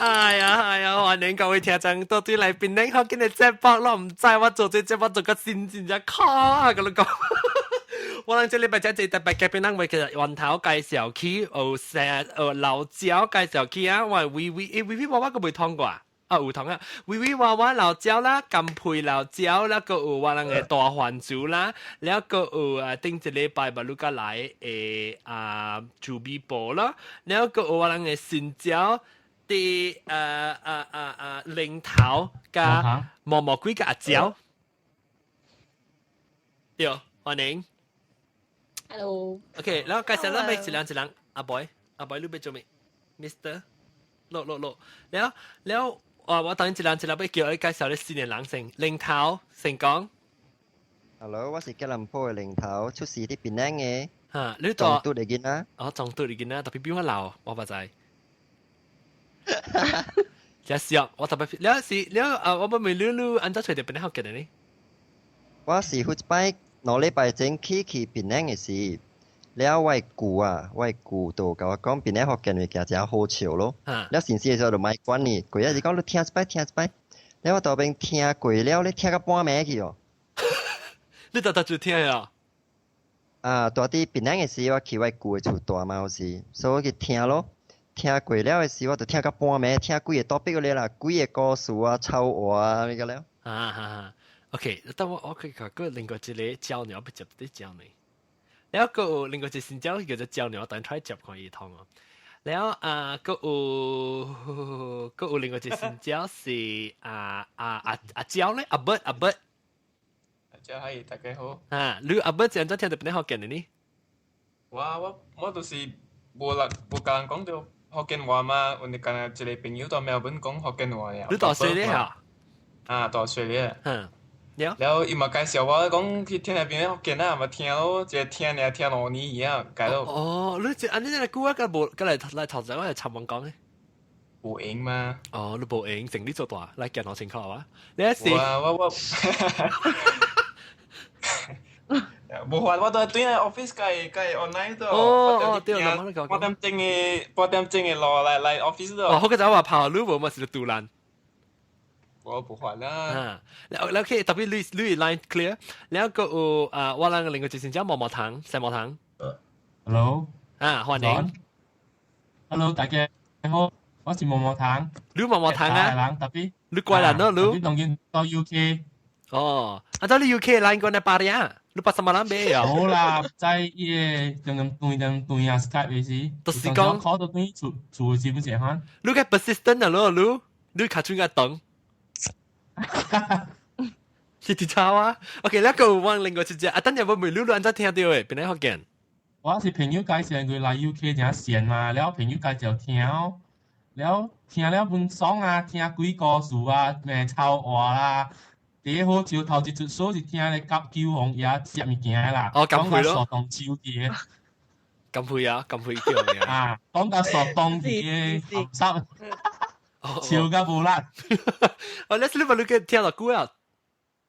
哎呀哎呀，歡迎各位聽眾到對來檳城福建的節目，我毋知我做這節目做個心真正苦啊！佮你講，我人這禮拜這這特別嘉賓人為其實源頭介紹起，有成有老椒介紹起啊，我微微欸微微娃娃閣未通過啊？啊有通啊，微微娃娃老椒啦，甘皮老椒啦，閣有我人的大番薯啦，了閣有啊頂一禮拜嘛，你閣來的啊豬米婆啦，了閣有我人的新椒。啲零頭加毛毛鬼加阿椒，對，歡迎。 Hello。 OK，然後介紹咱欲一人一人，阿boy，阿 boy 你欲做咩？Mister，落落落，了了，我等一人一人欲叫你介紹你四個人先，零頭先講。 Hello，我是吉隆坡的零頭，出世佇檳城的。嚇，你撞拄的囡仔。哦，撞拄的囡仔，特別比我老，我不知。真笑，我特別了是了啊！我欲問你你按怎揣著檳城福建的呢？我是有一擺2禮拜前去檳城的時，了我的舅啊，我的舅就共我講檳城福建物件誠好笑咯。了先生的時候就莫管伊，過日是講你聽一擺聽一擺，了我當邊聽過了，你聽到半暝去哦。你逐逐就聽啊？啊，蹛佇檳城的時，我去我舅的厝蹛嘛有時，所以我去聽咯。聽過了的時，我就聽到半暝，聽幾个 topic 了啦，幾个故事啊、醜話啊，物個了。啊哈哈，OK，等我可以講個另外一个椒鳥，欲接啲椒女。了閣有另外一個新椒叫做椒鳥，等 try 接看伊通哦。了啊，閣有另外一個新椒是啊啊啊阿椒咧，阿伯阿伯。阿椒係大家好。啊，你阿伯怎樣聽著檳城福建的呢？我就是無啦，無共人講著福建話嘛，阮哋敢若一个朋友佇墨爾本講福建話爾。你大細咧嚇？啊，大細咧。嗯。了。了，伊嘛介紹我講去聽下檳城福建啊，嘛聽咯，一个聽爾聽2年以後，改咯。哦，你這按呢個久啊，佮無佮來來頭先我來插問講咧。無閒嘛。哦，你無閒，成你做大，來見我清楚啊！你是。我我我。無法，我都對 office 計計 online 度。哦哦，對，8點鐘的路來 office 度。哦，好個就話跑，你無嘛是杜蘭。我無法啦。啊，了了 OK，特別你 line clear，了閣有啊，我人另外一先叫毛毛糖，細毛糖。 Hello。啊，歡迎。 Hello，大家好，我是毛毛糖。你毛毛糖啊？人特別。你過來咯，你。你當然到 UK。哦，啊，到你 UK line 過來巴黎啊？你八十萬人買啊？好啦，在伊個用用斷斷啊 Skype 的時，就是講考到斷厝厝基本上款。你個 persistent 啊，咯，你你卡住個燈。是佇抄啊？OK，那個我另外一隻，啊，等陣我問你，你按怎聽著的？檳城福建？我是朋友介紹佢來 UK 誠閒嘛，了朋友介紹聽，了聽了本爽啊，聽鬼故事啊，咩醜話啦。第一好笑，頭一出數是聽咧甲九紅也食物件啦，哦，咁配咯，講到傻東手機的，咁配啊，咁配叫咩啊？講到傻東機的鹹濕，笑到無力。哦，你你你聽落久啊？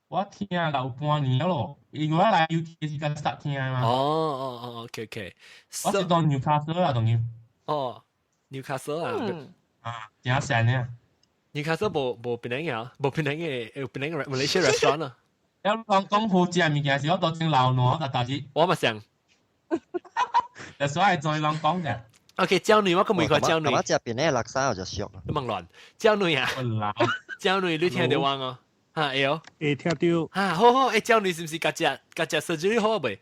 我聽了有半年咯，因為我來 UK 是剛 start 聽嘛。哦哦哦，OK OK。我是當紐卡斯啊，當然。哦，紐卡斯啊。啊，真善呢。紐卡斯無檳城啊，無檳城的，有檳城 Malaysia restaurant 啊。了講講好食物件時，我都真流汗，甲大志。我嘛想。就所以再人講嘅。 OK，焦女我閣問過焦女。我食檳城叻沙有就俗。你問亂，焦女啊？焦女，你聽著我哦？哈，會哦。會聽著。哈，好好，欸，焦女是毋是共食共食 surgery 好未？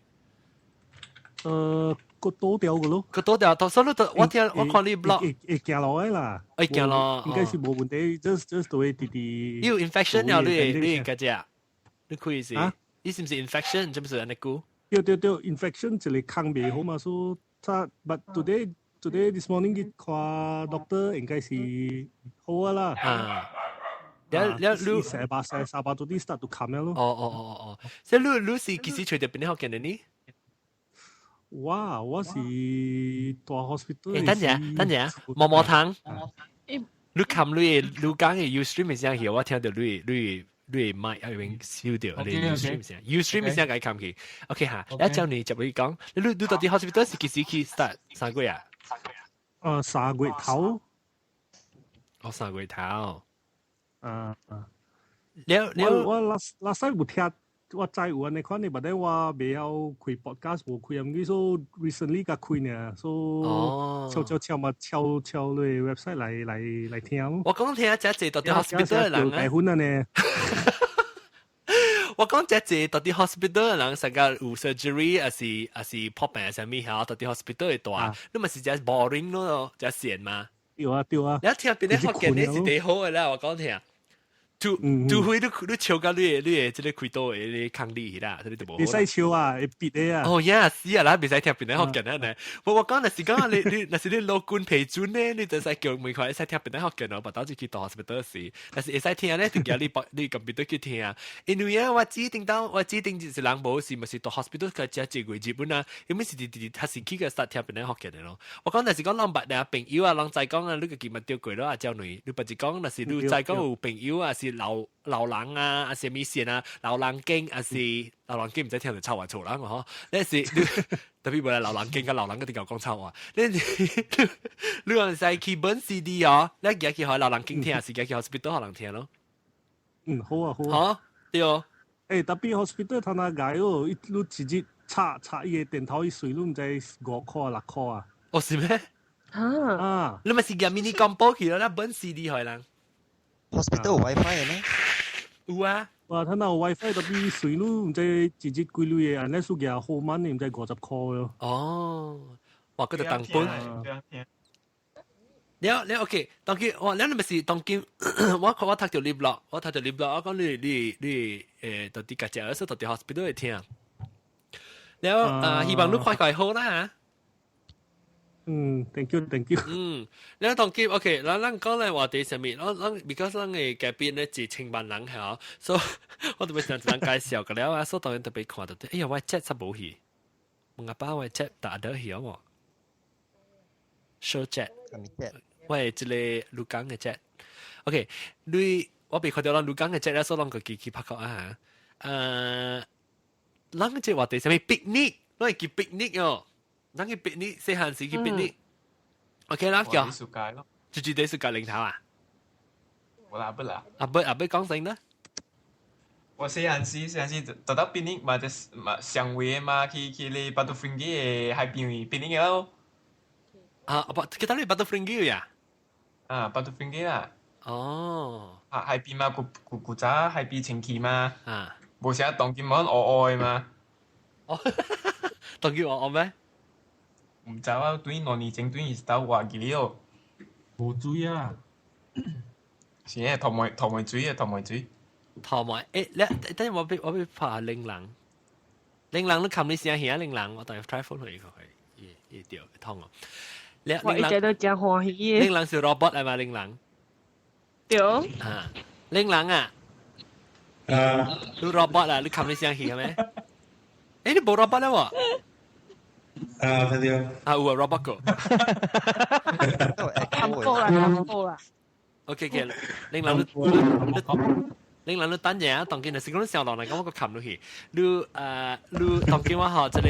閣倒掉個咯。閣倒掉，頭先你都我聽我看你 blog。會會行落來啦。會行咯。應該是無問題，just 對直直。有 infection 了，你你共食？你開是？你是毋是 infection？這毋是按呢久？對對對，infection 一個空袂好嘛，所以 but today this morning 去看 doctor 應該是好啊啦。啊。了了你成百成三百多啲 start to come 咯。哦哦哦哦哦，所以你你是幾時揣著檳城福建的呢？我是蹛 hospital。欸，等陣等陣，毛毛糖，你冚你你講的 Ustream 的聲去，我聽著你你你麥已經收著，你 Ustream 聲，Ustream 聲共冚去。OK 哈，一叫你接你講，你你到底 hospital 是幾時去 start 3個月啊？3月頭。哦，3個月頭。啊啊！了了，我 last 有聽，我知有按呢款的，but 咧我袂曉開 podcast 無開啊，毋過 so recently 才開呢，so 悄悄悄嘛悄悄落 website 來聽。我講聽這濟到佇 hospital 的人啊，大啊呢。我講這濟到佇 hospital 的人，成個有 surgery 還是破病啥物嚇，到佇 hospital 會大，你咪是真 boring 咯，真閒嘛。對啊對啊。你聽邊個福建的是最好的啦，我講聽。除除非你笑到你的這個開刀的你抗力啦，這個就無。袂使笑啊，會憋的啊。哦呀，是啊啦，袂使聽邊個福建啊呢。我講若是講你若是你勞軍批准呢，你就使叫每塊會使聽邊個福建哦，別到就去到 hospital 時，但是會使聽咧，就叫你你 computer 去聽。因為啊，我指定到我指定就是人無事，咪是到 hospital 去食一個日本啊，因為是直直他是去個 start 聽邊個福建的咯。我講若是講人捌倆朋友啊，人知講啊，你個記物掉過咯啊，叫女，你不是講若是你知講有朋友啊，是老老人啊，啊是物線啊，老人經啊是老人經，毋知聽著臭話錯人嗬，你是你特別無來老人經佮老人嗰啲講臭話，你你話使去本 CD 哦，你寄去予老人經聽，是寄去 hospital 予人聽咯。嗯，好啊好啊。好，對哦。欸，特別 hospital 他那解哦，伊你直接插插伊個電頭，伊水你毋知5箍6箍啊。哦，是咩？啊啊！你咪是寄 mini compo 去咯，那本 CD 予人。 hospital 有 WiFi 的咩？有啊。哇！他那有 WiFi 特別水你毋知一日幾鐳的，按呢數寄好慢，你毋知50箍咯。哦，哇！嗰度當本。了了 OK，當今哇，了你咪是當今，我讀到你 blog，我讀到你 blog，我講你到底家只，到底 hospital 會聽。了啊，希望你快快好啦。嗯，thank you，thank you。嗯，你當今 OK，咱講咧話題上面，咱咱 because 咱的嘉賓咧一千萬人嚇，所以我特別想一人介紹個了啊，所以當然特別看到，哎呀，我 chat 實無去，問阿爸我 chat 打得去啊無？show chat，我係這個鹿港的 chat。OK，你我未看到咱鹿港的 chat 咧，所以攏個機器拍個啊。咱這話題上面 picnic，咱會記 picnic 哦。咱去 picnic，細漢時去 picnic。OK 啦，叫。就住地暑假領頭啊？我啦不啦。阿伯阿伯講先啦。我細漢時特到 picnic 嘛，就是嘛上位嘛，去咧 Batu Ferringhi 的海邊位 picnic 咯。啊，不，其他你 Batu Ferringhi 呀？啊，Batu Ferringhi 啦。哦。啊，海邊嘛，古早海邊清氣嘛。啊。無啥當今冇烏烏的嘛。哦，當今烏烏咩？毋知啊，對2年前對伊是兜活去了。無水啊！是誒，頭毛水啊，頭毛水。頭毛，欸，你等陣我欲拍玲人，玲人你冚你聲兄玲人，我等下 try phone 去佢，伊伊對通哦。我一直都真歡喜。玲人是 robot 嚟嘛？玲人。對。啊，玲人啊。啊。你 robot 啊？你冚你聲兄咩？欸，你無 robot 啦喎？啊，聽到。啊，有啊，robot 個。冚過啦，冚過啦。 OK OK，玲人你玲人你等陣啊，當今就是講你上落嚟講，我個冚落去。你你當今我學這個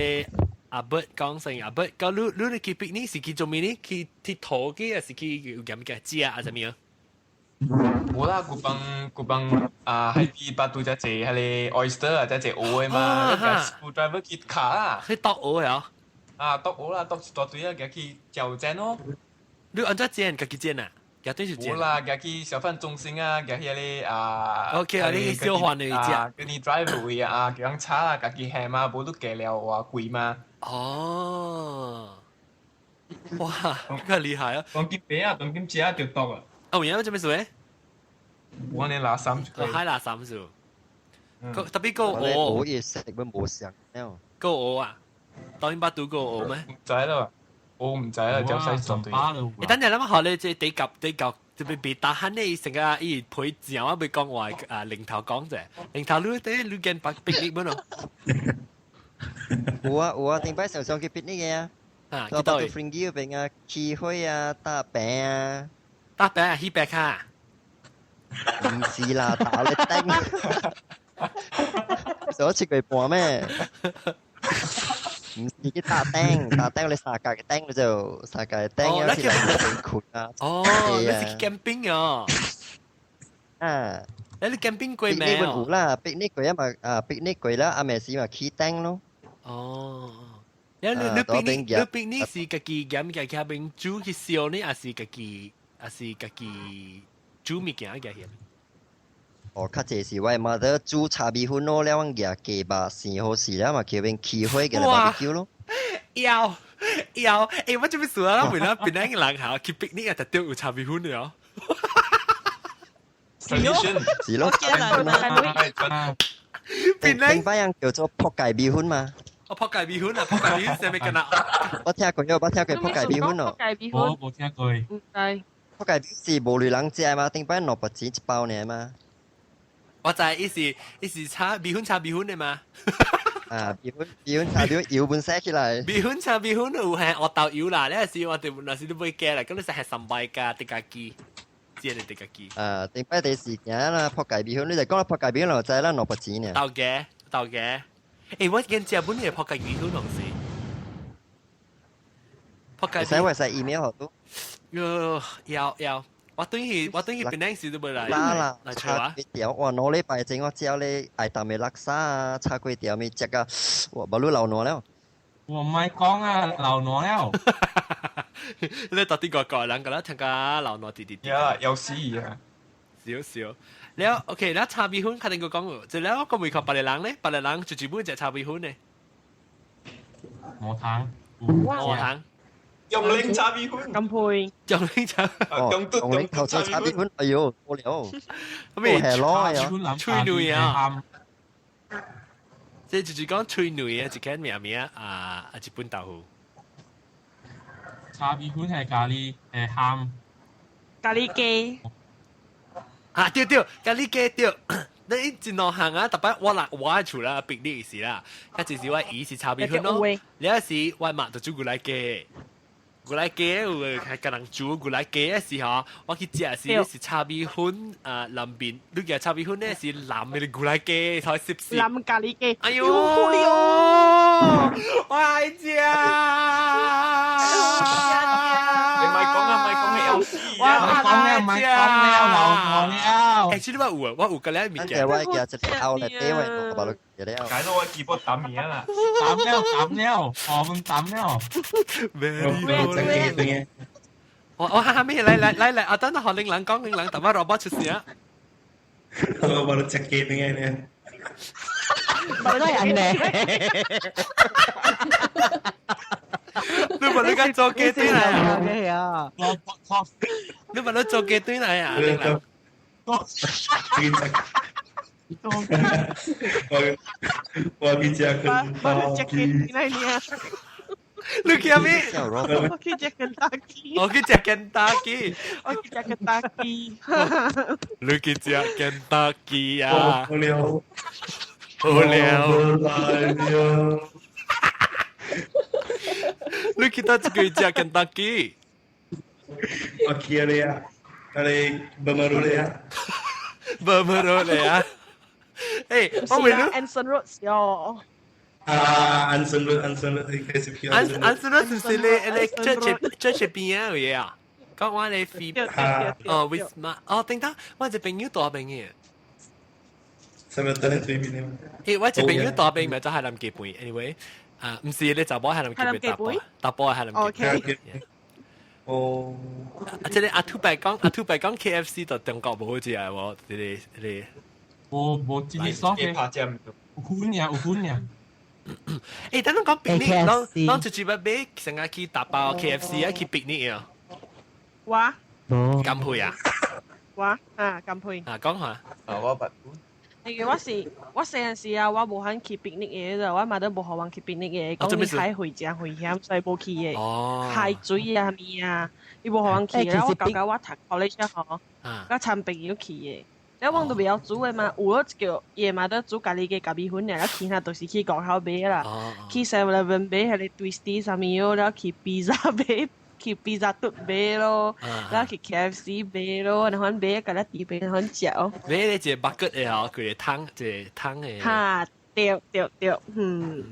阿伯講聲阿伯，講你去 picnic 是去做咩呢？去鐵佗去，還是去有咁嘅食啊？啥物啊？無啦，古幫啊，海邊巴杜只坐彼個 oyster 啊，只坐蚵的嘛，那個 screwdriver 去卡啊。去剁蚵啊？啊，剁蚵啦，剁一大堆啊，共去嚼煎咯。你按怎煎？家己煎啊？家對是煎。無啦，共去小販中心啊，共彼個啊。 OK 啊，你小販的食。跟你 drive 位啊，叫人炒啊，家己下嘛，無你加料偌貴嘛。哦。哇，這個厲害啊！當今白啊，當今食就毒啊。啊，有影做咩事咧？我呢垃圾。海垃圾是。特別個蚵。蚵伊食本無相了。個蚵啊？當然捌拄過蚵咩？毋知咯，我毋知啦，就使絕對。欸，等陣咱學咧，這地夾地夾特別別打鼾咧，成個伊陪正我袂講話啊，零頭講者，零頭你啲你見白 picnic 本咯？有啊有啊，頂擺常常去 picnic 嘅啊。啊，去到 Ferringhi 嗰邊啊，起火啊，打餅啊。打餅啊，起白卡。唔是啦，打你頂。做咗七個半咩？唔是去搭頂，搭頂你沙格嘅頂就沙格嘅頂啊，是嚟困啊。哦，你是去 camping 啊？啊，你 camping 過未？有啦，picnic 過啊嘛，啊 picnic 過啦，阿咪是嘛起頂咯。哦。你 picnic 你 picnic 是家己減家己邊煮去燒呢，還是家己煮物件嘅？哦，較濟是我媽得煮炒米粉咯，了阮舉雞肉生好勢了嘛，叫邊起火嘅來 barbecue 咯。要要，欸，我這邊說啦，為了檳城人哈，去 picnic 啊，特別有炒米粉的哦。是咯。檳城擺樣叫做撲街米粉嘛。哦，撲街米粉啊，撲街米粉係咪咁啊？我聽過，撲街米粉哦。撲街米粉。我冇聽過。唔知。撲街米是無類人食嘛，頂擺200錢一包爾嘛。我知，伊是伊是炒米粉炒米粉的嘛。啊，米粉米粉炒米粉油本洗起來。米粉炒米粉有係烏豆油啦，你係我哋若是你買加啦，咁你實係三百加滴家機，只係滴家機。啊，頂擺第時間啦，撲街米粉，你就講啦，撲街米粉就知啦，200錢爾。豆嘅豆嘅，欸，我見食本係撲街米粉攏是。撲街。使我使 email 好多。喲，要要。我對去檳城時都未來啦來找啊！條哇，2禮拜前我食咧愛淡的叻沙啊，炒粿條咪食啊，哇，無你流汗了。我唔係講啊，流汗了。你到底個個人個啦，聽個流汗滴滴滴。呀，有時啊，少少。了 OK，了炒米粉肯定個講，就了我個未看別個人咧，別個人就基本食炒米粉咧。冇糖，冇糖。用檸茶米粉，咁配。用檸茶，用用檸頭先炒米粉，哎呦，無聊。咩？係咯，吹女啊！即就是講吹女啊，一間名名啊，啊一本豆腐。炒米粉係咖喱鹹。咖喱雞。啊對對，咖喱雞對。你真兩項啊，特別我啦，我喺厝啦，逼你時啦，一時我姨是炒米粉咯，你一時我媽就煮過來雞。牛奶雞有係個人煮牛奶雞嘅時候，我去食時是炒米粉啊，南邊你嘅炒米粉咧是藍嘅牛奶雞，才攝氏。藍咖喱雞。哎呦！我愛食。你咪講啊，咪講係有事我啊！講啊，咪講了，流汗了。欸，其實我有啊，我有個咧物件。我嘅一個後嚟底位我把佢了。解到我記不抌嘢啦。抌了，抌了，我們抌了。咩？我我哈咩？來來來來，阿等下學玲蘭講玲蘭，等下 robot 出聲。我把佢食雞點解呢？都係人咧。你話你敢做雞對來啊？你話你做雞對來啊？我我去食肯我去食肯德基。你去咩？我去食肯德基。我去食肯德基。我去食肯德基。你去食肯德基啊？好了，好了，來了。你去到這個食肯德基？我去了啊，啊你無無路了啊？無無路了啊？欸，我問你，Anson Road 哦。啊，Anson Road，Anson Road，你開始去。 Anson Road 是唔是你你這這這這邊啊？有嘢啊？講我你飛哦，Wisma 哦，等等，我一朋友大朋友。什麼等對面的？欸，我一朋友大朋友就係南基本，anyway。啊，唔是你查某係南基本大波，大波係南基本。哦。啊，這個阿兔白講，阿兔白講 KFC 就中國無好食喎，這個這個。無無這個爽嘅，有款爾，有款爾。欸，等陣講 picnic，攏攏直接買成日去打包 KFC 啊，去 picnic 啊。我。甘配啊。我啊，甘配。啊，講下。啊，我捌。因為我是我細陣時啊，我無肯去 picnic 嘅，我媽都無予阮去 picnic 嘅，講你海會誠危險，所以無去嘅。海水啊，物啊，伊無予阮去。然後我感覺我讀 college 吼，我參朋友去嘅。了阮都袂曉煮的嘛，有了叫伊嘛都煮家己嘅咖米粉爾，了其他都是去外口買啦，去 Seven Eleven 買彼個 Twisties 啥物喲，了去 pizza 買，去 Pizza Hut 買咯，了去 KFC 買咯，然後買甲咱佇邊款食哦。買咧一個 bucket 的哦，規個湯一個湯的。哈，對對對，嗯。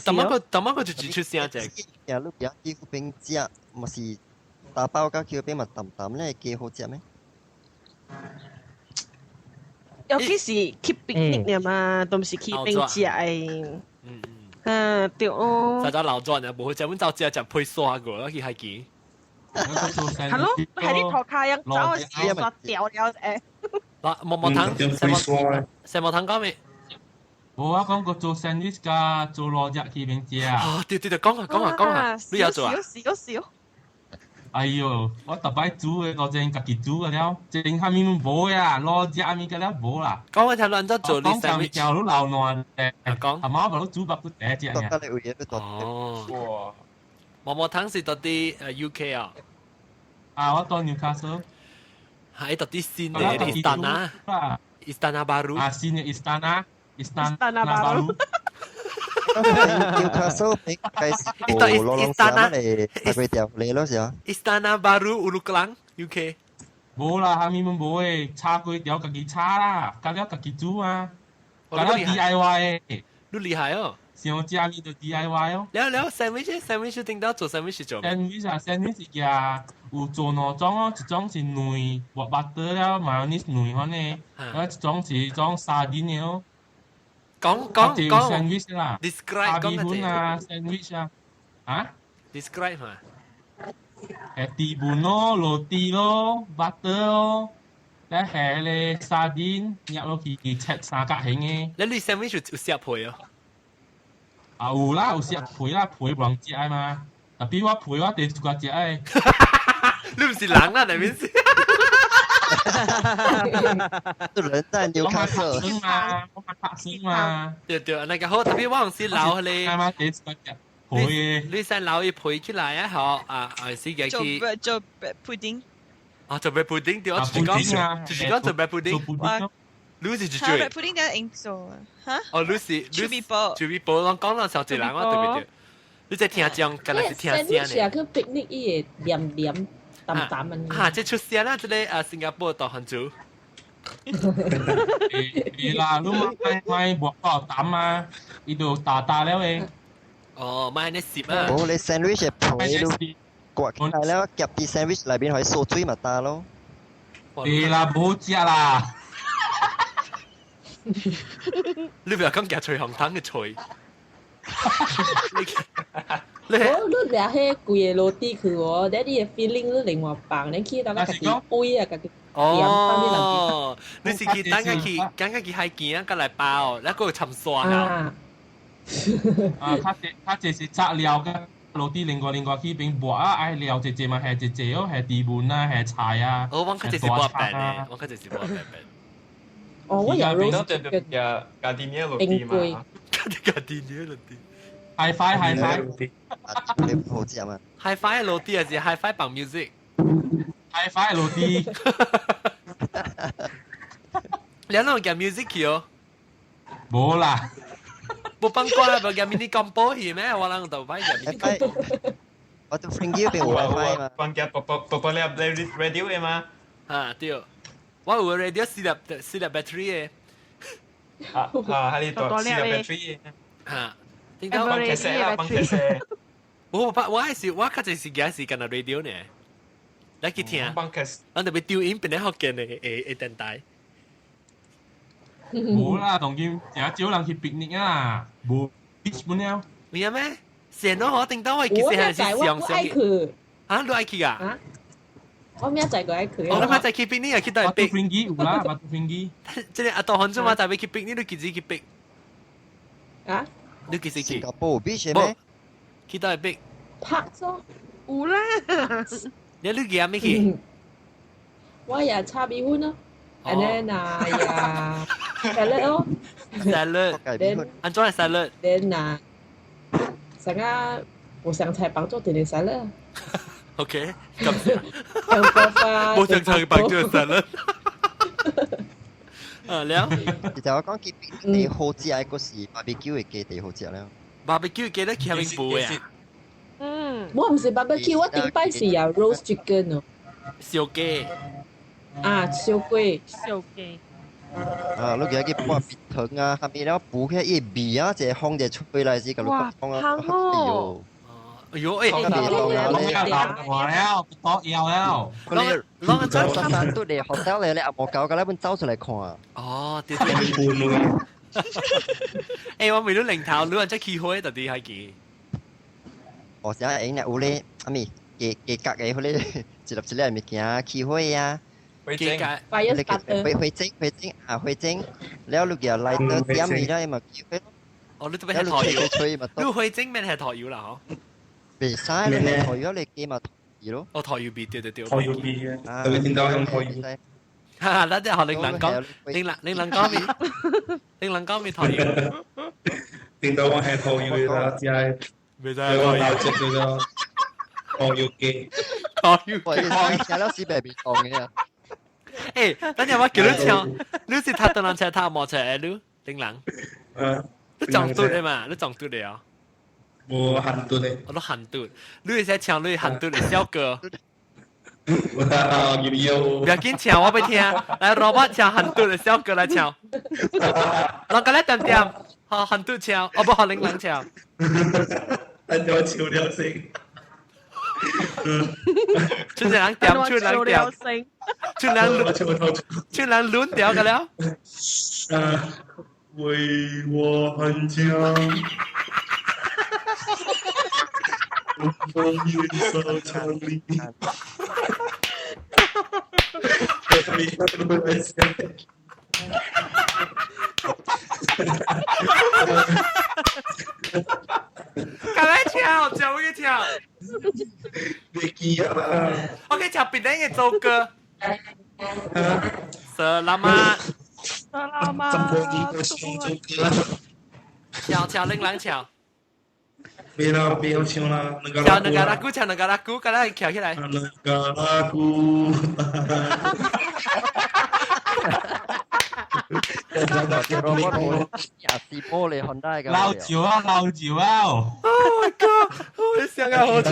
淡仔個淡仔個就只出聲啫。呀，你別去嗰邊食，嘛是打包到去嗰邊嘛淡淡咧，幾好食咩？尤其是去 picnic 嘛，都唔是去邊食的。嗯嗯。對哦。大家老轉啊，無好食，阮走食食配沙過，去海墘。係咯，係啲塗骹樣走時刷掉了誒。嗱，毛毛糖，細毛糖講未？無啊，講過做 sandwich 加做羅只去邊食。啊，對對對，講啊講啊講啊，你有做啊？少少少。哎喲，我逐擺煮的，我前家己煮個了，前下面無呀，羅只物個了無啦。講我聽亂咗做你 sandwich。講你老爛的，講。阿媽無煮白骨第一隻呢。哦。哇！毛毛糖是到底UK 啊？啊，我到 Newcastle。係到底新的 Istana。Istana Baru。啊，新的 Istana。Istana Baru。 Newcastle 開始冇攞攞啥嚟，大概條嚟咯是啊。 Istana Baru Ulu Kelang UK。無啦，下面無誒，炒幾條家己炒啦，加了家己煮啊，加了 DIY 的。你厲害哦！想食物就 DIY 哦。了了，sandwich sandwich 頂到做 sandwich 做。 sandwich 啊，sandwich 是有做兩種哦，一種是卵，抹 butter 了 mayonnaise 卵款的，啊一種是一種沙丁的哦。講講講 sandwich 啦，describe 講米粉啊，sandwich 啊，啊？describe 嘛？係豬文咯，羅蒂咯，butter 咯，咧係咧沙丁入落去切三角形嘅。你你 sandwich 有食皮哦？啊有啦，有食皮啦，皮無人食的嘛。特別我皮我第一個食的。你唔是人啦，那邊是。人在紐卡素嘛，我嘛拍生嘛。對對，那個好，特別我唔是留咧。啱啱第一個食皮。你先留伊皮起來啊，好啊啊，是嘅去。做做 pudding。啊，做 bread pudding 對，就是講，就是講做 bread pudding。你是做 bread pudding 點樣做啊？嚇？哦，你是廚米煲。廚米煲，攏講到小一人，我對唔對？你在聽講，敢若是聽聲呢？是啊，去 picnic 伊會黏黏淡淡啊。啊，這出聲啦，這個啊，新加坡大漢族。會啦，你買買無夠淡啊，伊就大大了的。哦，買那攝啊。哦，你 sandwich 的皮你刮起來了，夾啲 sandwich 內邊可以縮水咪得咯。會啦，無食啦。你不要講夾脆紅糖嘅脆。你你掠彼規个 roti 去哦，你你的 feeling 你另外放，你去到家己杯啊，家己哦，你是去等下去，等下去海墘啊，過來包，那個沉沙啊。啊，較濟較濟是雜料甲 roti 另外另外去邊抹啊，愛料濟濟嘛，係濟濟哦，係豬文啊，係菜啊。哦，我較濟是抹白的，我較濟是抹白白。哦，我有 roast 嘅加啲咩 roti 嘛？加啲咩 roti？ Hi-Fi Hi-Fi，你好食嘛？Hi-Fi roti 還是 Hi-Fi 放 music？Hi-Fi roti。你啷個 music 去哦？無啦，無放歌，無夾 mini combo 去咩？我啷就擺夾 mini combo。我都 friend 叫變 WiFi 嘛。放夾播播播播你 radio 的嘛？啊對，我有 radio 四粒四粒 battery 的。啊啊，係你大四粒 battery 的。嚇。放 cassette 啦，放 cassette。我我我還是我較濟時間是干那 radio 呢，來去聽。放 cassette。咱特別丟音變咧福建的的電台。無啦，當今誠少人去 picnic 啊，無 beach 本了。你有咩？成咯，我頂到我其實係是上上去。啊，你愛去啊？我明仔載個愛去。我明仔載去 picnic 啊，去到 pick。飛機有啦，巴飛機。這個阿杜漢做嘛，就要去 picnic，你幾時去 pick？啊？你幾時去？新加坡有 beach 咩？去到 pick。拍咗。有啦。你你幾啊？咩去？我也炒米粉咯。And then 啊呀，salad 咯。 salad。安怎係 salad？ Then 啊，成個無香菜幫做點點 salad。 OK，咁先。無香菜幫做 salad。啊了。其實我講佢地好食的，嗰是 barbecue 的雞地好食了。 barbecue 雞咧，其實並唔啊。嗯。我唔是 barbecue，我頂擺是啊 roast chicken 哦。燒雞。啊，燒雞。燒雞。啊，你記去撥蜜糖啊，下面了補起伊味啊，一個風就吹來時，甲你講啊，哎呦！哎呦，欸，我了，不多要了。啷啷走山山拄咧，學校咧，你阿無狗，甲你本走出來看。哦，對對。欸，我為咗零頭，你話真起火到底係幾？哦，啥應咧有咧，阿咪加加角嘅迄個一粒一粒物件起火啊。火精，火火精火精啊火精，了你叫來到點伊了，伊嘛起火。哦，你都變係台油，你火精變係台油啦，嗬？袂使，你台油你加嘛台油咯。哦，台油味，對對對。台油味嘅，特別聽到用台油。哈哈，咱這學你人講，你人你人講咪，你人講咪台油。聽到我係台油啦，只係。袂使台油。叫做台油雞。台油雞。聽了是白面講嘅啊。欸，等陣我叫你唱，你是踏單車踏摩托車你，頂人。你撞嘟的嘛？你撞嘟的啊？無韓嘟的。我都韓嘟，你會使唱你韓嘟的小歌。哇！唔要緊唱，我欲聽。來，蘿蔔唱韓嘟的小歌來唱。人家來點點，好韓嘟唱，哦不，好玲人唱。等陣我唱了先。出人點，出人點，出人出人亂掉個了。為我寒江，風雲掃牆裡。赶来跳，叫我去跳。别记啊！我去唱别人的首歌。色拉玛。色拉玛。跳跳玲人跳。别啦，别要唱啦，跳兩個拉鼓，唱兩個拉鼓，咁樣跳起來。兩個拉鼓。老潮啊，老潮啊！Oh my god！我想啊，好笑。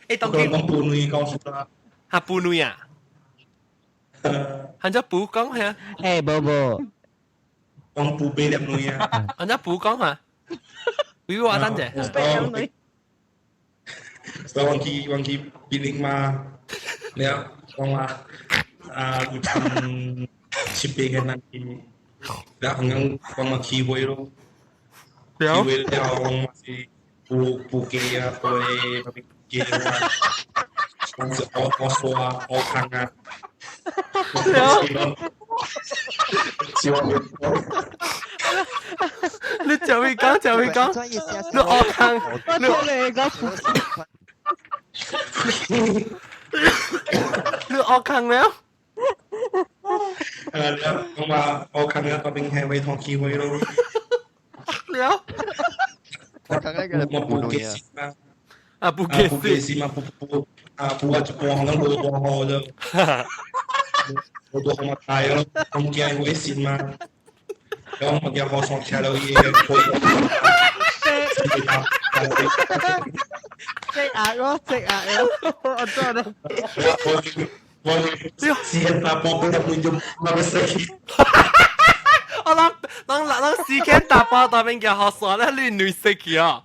欸，當佢講半女講出啦。嚇半女啊？喊咗補講係啊？欸，無無。講補八粒女啊？喊咗補講嚇？喂，我等者。補八粒女。所以我去我去比邻嘛，了講話啊，有唱。七八個人去，然後剛剛嘛起火咯，起火了，我嘛是補補雞啊，補個雞啊，我是學學刷啊，學空啊，你就會講就會講，你學空，你你學空了。 แล้ว我話我近日特別係為托機會咯。了。我近日我補幾時嘛？啊，補幾時？補幾時嘛？補補啊，補啊一半可能冇多好啫。冇多好嘛大咯，咁驚會蝕嘛？咁我驚我上車了嘢可以。積壓咯，積壓咯，我真係。我時打波都入面用乜嘢？我諗諗諗時間打波打邊叫學傻咧，你女識嘅啊！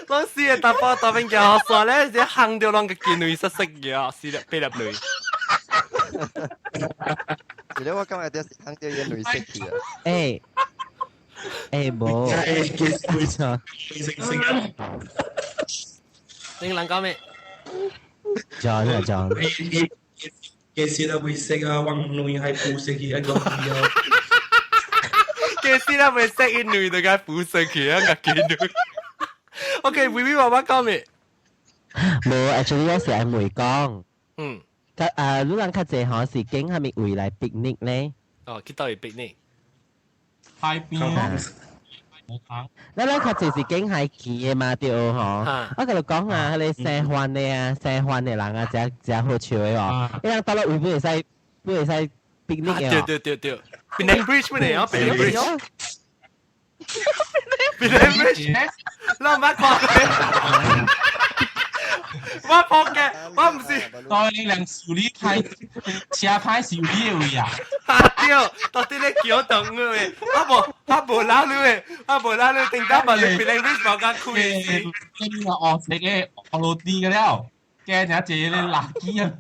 攏時間打波打邊叫學傻咧，只行掉攏個見女識識嘅啊，四粒八粒女。其實我今日就是行掉嘢女識嘅啊。欸欸無。你人講咩？講啊講。幾時都會識啊？揾女係補識嘅一個朋友。幾時都會識一女就該補識嘅一個見女。OK，微微爸爸講咩？無，actually 我是愛問講。嗯。較啊，你人較濟吼是經蝦米位來 picnic 咧？哦，去倒位 picnic？海邊啊。咱咱較濟是景海去的嘛，對吼。我共你講啊，彼个西環的啊，西環的人啊，誠誠好笑的哦。伊人到了位不會使，不會使 picnic 的哦。對對對對，Penang Bridge 不能啊，Penang Bridge。Penang Bridge，咱毋捌看過。我我仆嘅，我唔是。當你人修理歹，車歹修理的位啊！啊對，到底你橋動嘅，我無拉你嘅，我無拉你，頂到嘛你 Penang Bridge 無甲開時。你個學食嘅學落地嘅了，驚人一個垃圾啊！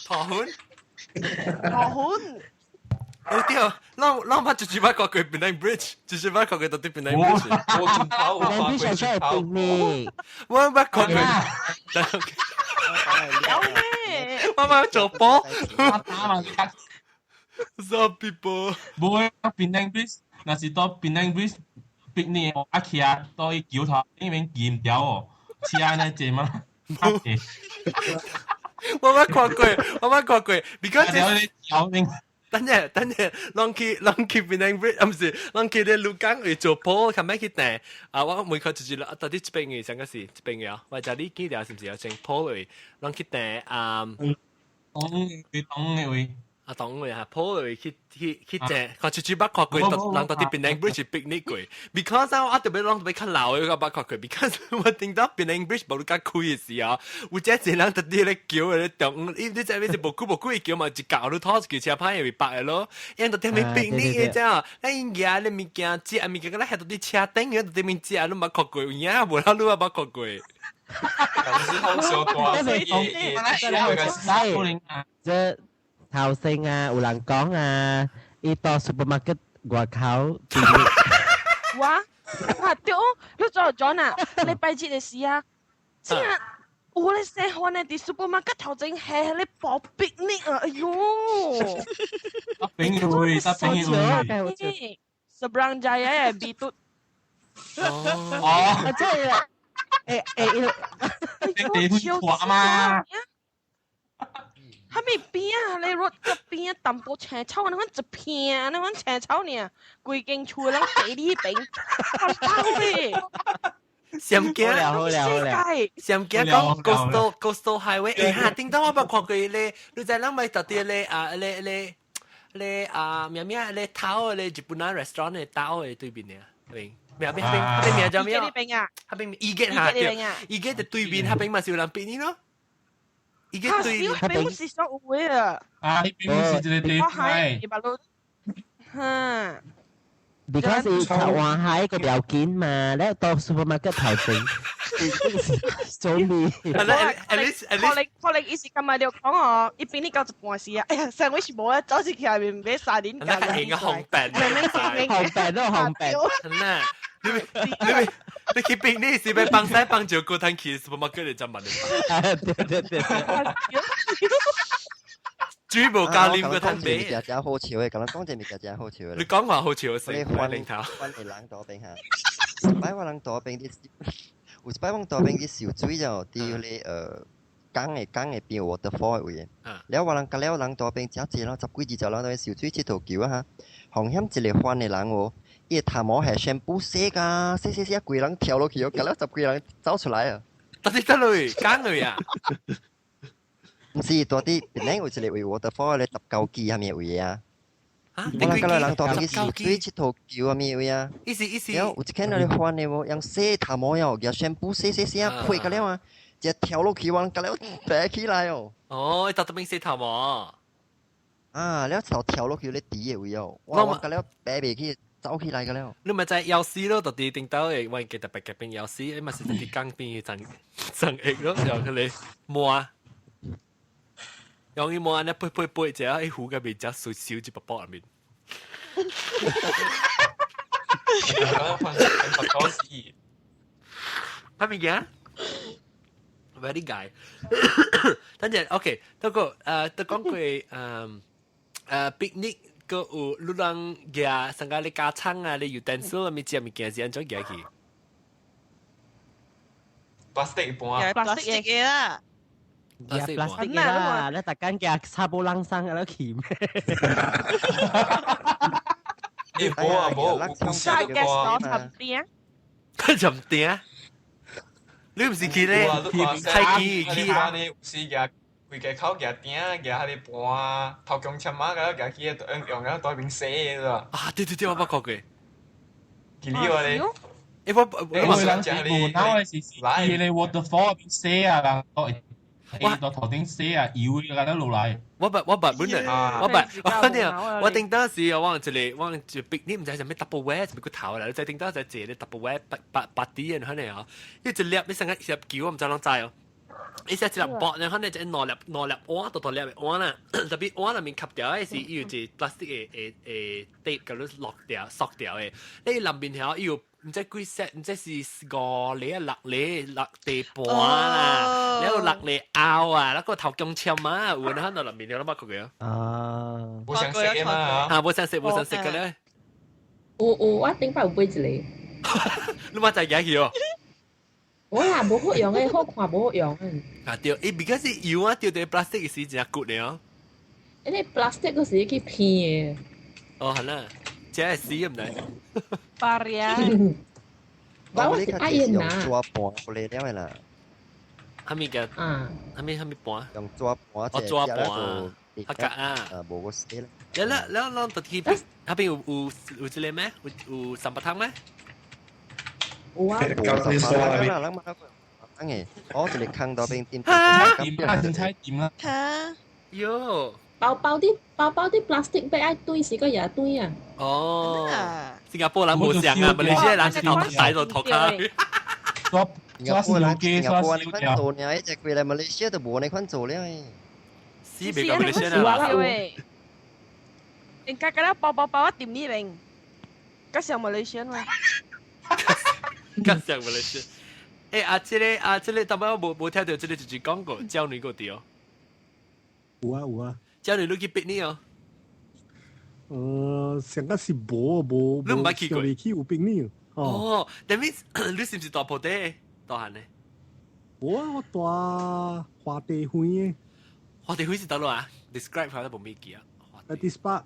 頭粉。頭粉。哦對，咱捌一次捌看過 Penang Bridge，一次捌看過到底 Penang Bridge。我轉頭，我 Penang Bridge 係出嚟我捌看過。有咩？我捌做波。打嘛， Some people。無 Penang Bridge，若是到 Penang Bridge picnic 我徛到伊橋頭，因為金條哦，車呢濟嘛？我捌看過，我捌看過，because 橋面。等陣，等陣，攏去 Penang Bridge，啊唔是，攏去咧鹿港去做波，後尾去訂啊！我每個就是到底這邊嘅上個是這邊嘅啊，或者你記得是唔是有成波位，攏去訂啊？東嘅東嘅位。啊，當位啊，坡位去訂，看出去捌看過，人到底 Penang Bridge picnic 過，because 啊，我特別攏特別較老嘅，我捌看過，because 我聽到 Penang Bridge 無較開嘅時候，有這濟人特啲咧橋咧中，伊你知咩是無久無久嘅橋嘛，一舊你拖一架車歹會白嘅咯，因到啲咩 picnic 嘅啫，咱因舉咧物件食物件，咱喺到啲車頂，喺到啲面食，你捌看過，有影無啦，你也捌看過。咁是好小大，這。頭先啊，有人講啊，伊到 supermarket 外口。我我對，你做 John 啊，禮拜日的時啊，真係有咧細漢的佇 supermarket 頭前係咧包 picnic 啊，哎喲！朋友位，朋友位。 Seberang Jaya 的 B 嘟。哦，真係你地方嘛？哈咪邊啊？你 road 個邊啊？淡薄青草，那款一片，那款青草爾，規間厝攏地裡邊，好咧。上驚，好了好了，上驚講 coastal highway，欸哈，頂當我捌看過咧，你知咱咪特啲咧啊咧咧咧啊咩咩咧頭咧日本人 restaurant 嘅頭嘅對面嘅，明？咩邊邊邊名叫咩？邊啊？彼邊伊個哈對，伊個就對面，彼邊嘛是有人比你咯。伊個對面，彼邊是說有的啊。啊，彼邊是一個地方。哈。 because 伊台灣海個條件嘛，你到 supermarket 頭前，做咩？ At least at 可能可能伊是感覺就講哦，伊比你到一半時啊，哎呀，上位是無啊，走出去內面買沙丁那個應該紅病，紅病都紅病。那你你你去邊你是要幫西幫照顧通去 supermarket 嚟就問你。對對對。水無加啉個通買。物件真好笑的，共人講這物件真好笑的。你講話好笑先，你換零頭。換個人倒邊哈，擺我人倒邊啲，有一擺我倒邊去游水就佇迄個港的邊有 waterfall 的位。了我人甲了人倒邊真濟咯，十幾二十人佇游水𨑨迌球啊哈。風險一個番的人哦，伊的頭毛係全部洗甲洗洗洗，規人跳落去哦，甲了十幾人走出來啊。到底得落港落啊？毋是，蹛佇檳城有一個位 waterfall 咧，19支啥物位啊？我人甲人蹛邊去游水𨑨迌球啥物位啊？意思意思。了有一間咧番的無，用洗頭毛哦，舉宣布洗洗洗啊，配甲了啊，一跳落去，我人甲了爬起來哦。哦，伊蹛佇邊洗頭毛。啊，了頭跳落去咧底的位哦，我甲了爬袂起，走起來個了。你咪在搖死咯，蹛佇頂頭的，我記特別隔邊搖死，伊嘛是佇江邊層層下咯，就佢咧摸。用伊摸按呢撥撥撥，一下伊糊個面，只水燒一卜卜入面。乜物件？Very guy。等陣，OK，不過都講過picnic 個有你人舉上個你加餐啊，你 utensil 啊，物食物件是按怎舉去？plastic 盤。 plastic 嘅啦。 plastic 啦，你逐間嘅差不啷生喺度鉗。你冇啊冇，有時都掛。沉澱。沉澱？你毋是去咧？開機去啊！你有時舉規個口舉鼎，舉彼個盤，頭強簽仔個舉起用用了蹛邊洗的啦。啊！對對對，我捌看過。記你話咧？欸，我我人是無腦的是去咧 waterfall 邊洗啊，人都會我到頭頂死啊，油嘅架得落來。我捌本來，我捌我呢，我頂當時我一個我就 picnic 毋知啥物 Tupperware 啥物骨頭啦，你知頂當時坐咧 Tupperware 八八八啲人可能哦，一粒你成個一粒球我毋知攏知哦。伊只一粒薄，然後呢就兩粒兩粒碗，大大粒的碗啦，特別碗內面吸掉的是伊有一個 plastic 的的的 tape 共你落掉縮掉的，你內面遐伊有毋知幾 set，毋知是五粒啊六粒六地盤啦，然後六粒拗啊，那個頭姜籤啊，有喺度內面你諗捌過個？啊，無相食嘛，嚇，無相食無相食嘅咧。有有，我頂擺有買一個。你嘛知幾去哦？我啦，無好用的，好看無好用的。啊對，伊 because 是油啊，對對 plastic 是真骨的哦。因為 plastic 嗰時去片的。哦，係啦，這係死唔來。巴呀！我是愛用紙盤過來了的啦。啥物個？啊。啥物啥物盤？用紙盤，哦，紙盤啊，客家啊。啊，無個死啦。了了了，咱就去那邊有有有這個咩？有有三八湯咩？有啊，夠你說啦，人嘛，人嘅，我一個坑到邊店，店啊，凊彩店啦。嚇！喲，包包啲包包啲 plastic bag 愛堆是個也堆啊。哦，新加坡人無想啊，馬來西亞人是頭大到頭卡。新加坡人，新加坡你款做呢？一隻過來馬來西亞都無呢款做了。死別個馬來西亞啦。應該嗰啲包包包一店呢邊，嗰時候馬來西亞嘛。較像馬來西亞。欸啊，這個啊，這個，淡薄我無無聽到這個就是講過，教女個對哦。有啊有啊。教女你去 picnic 哦。上個是無無，你毋捌去過？未去有 picnic。哦，that means 你是毋是大埔地大漢呢？無啊，我蹛花地園的。花地園是佗落啊？Describe 下都無咩記啊。 Fettes Park。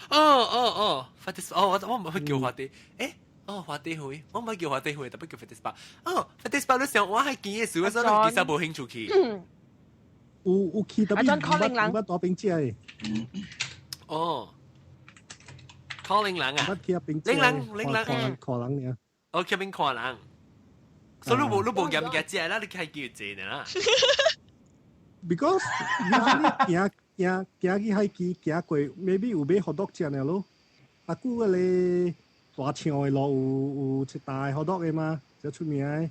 哦哦哦，Fettes，哦，我我毋會叫花地，欸。哦，花地園，我毋捌叫花地園，特別叫 Fettes Park。哦，Fettes Park 你想我喺見嘅時，我所以其實無興趣去。有有去特別毋捌大邊食的。哦，calling 人啊？捌去遐邊食。人人人看人爾。哦，去邊看人。所以你無你無夾物件食啦，你開叫坐呢啦。 Because 你行行行去海基行過，maybe 有買 hot dog 食爾咯。啊，久個咧。大象的路有有一大 hot dog 的嗎？這出名的。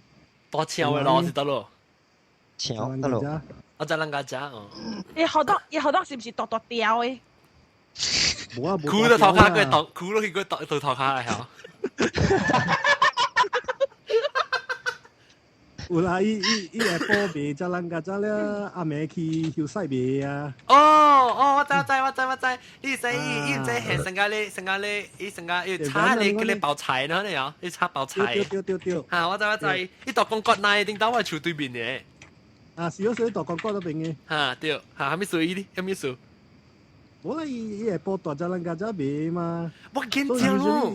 大象的路是佗落？象佗落？我在人家食哦。伊 hot dog 伊 hot dog 是毋是大大條的？無啊，無。哭到頭殼過當，哭落去過當到頭殼來吼。有啦，伊伊伊下晡賣遮人家遮了，暗暝去休賽賣啊。哦哦，我知我知我知我知，你知伊伊毋知係成家咧，成家咧，伊成家伊炒咧，叫你包菜呢，你哦，伊炒包菜。對對對對。嚇，我知我知，伊大公國內頂到我厝對面的。啊，是哦，是大公國那邊的。嚇對，嚇，啥物事伊哩？啥物事？無啦，伊伊下晡大遮人家遮賣嘛。我緊張咯。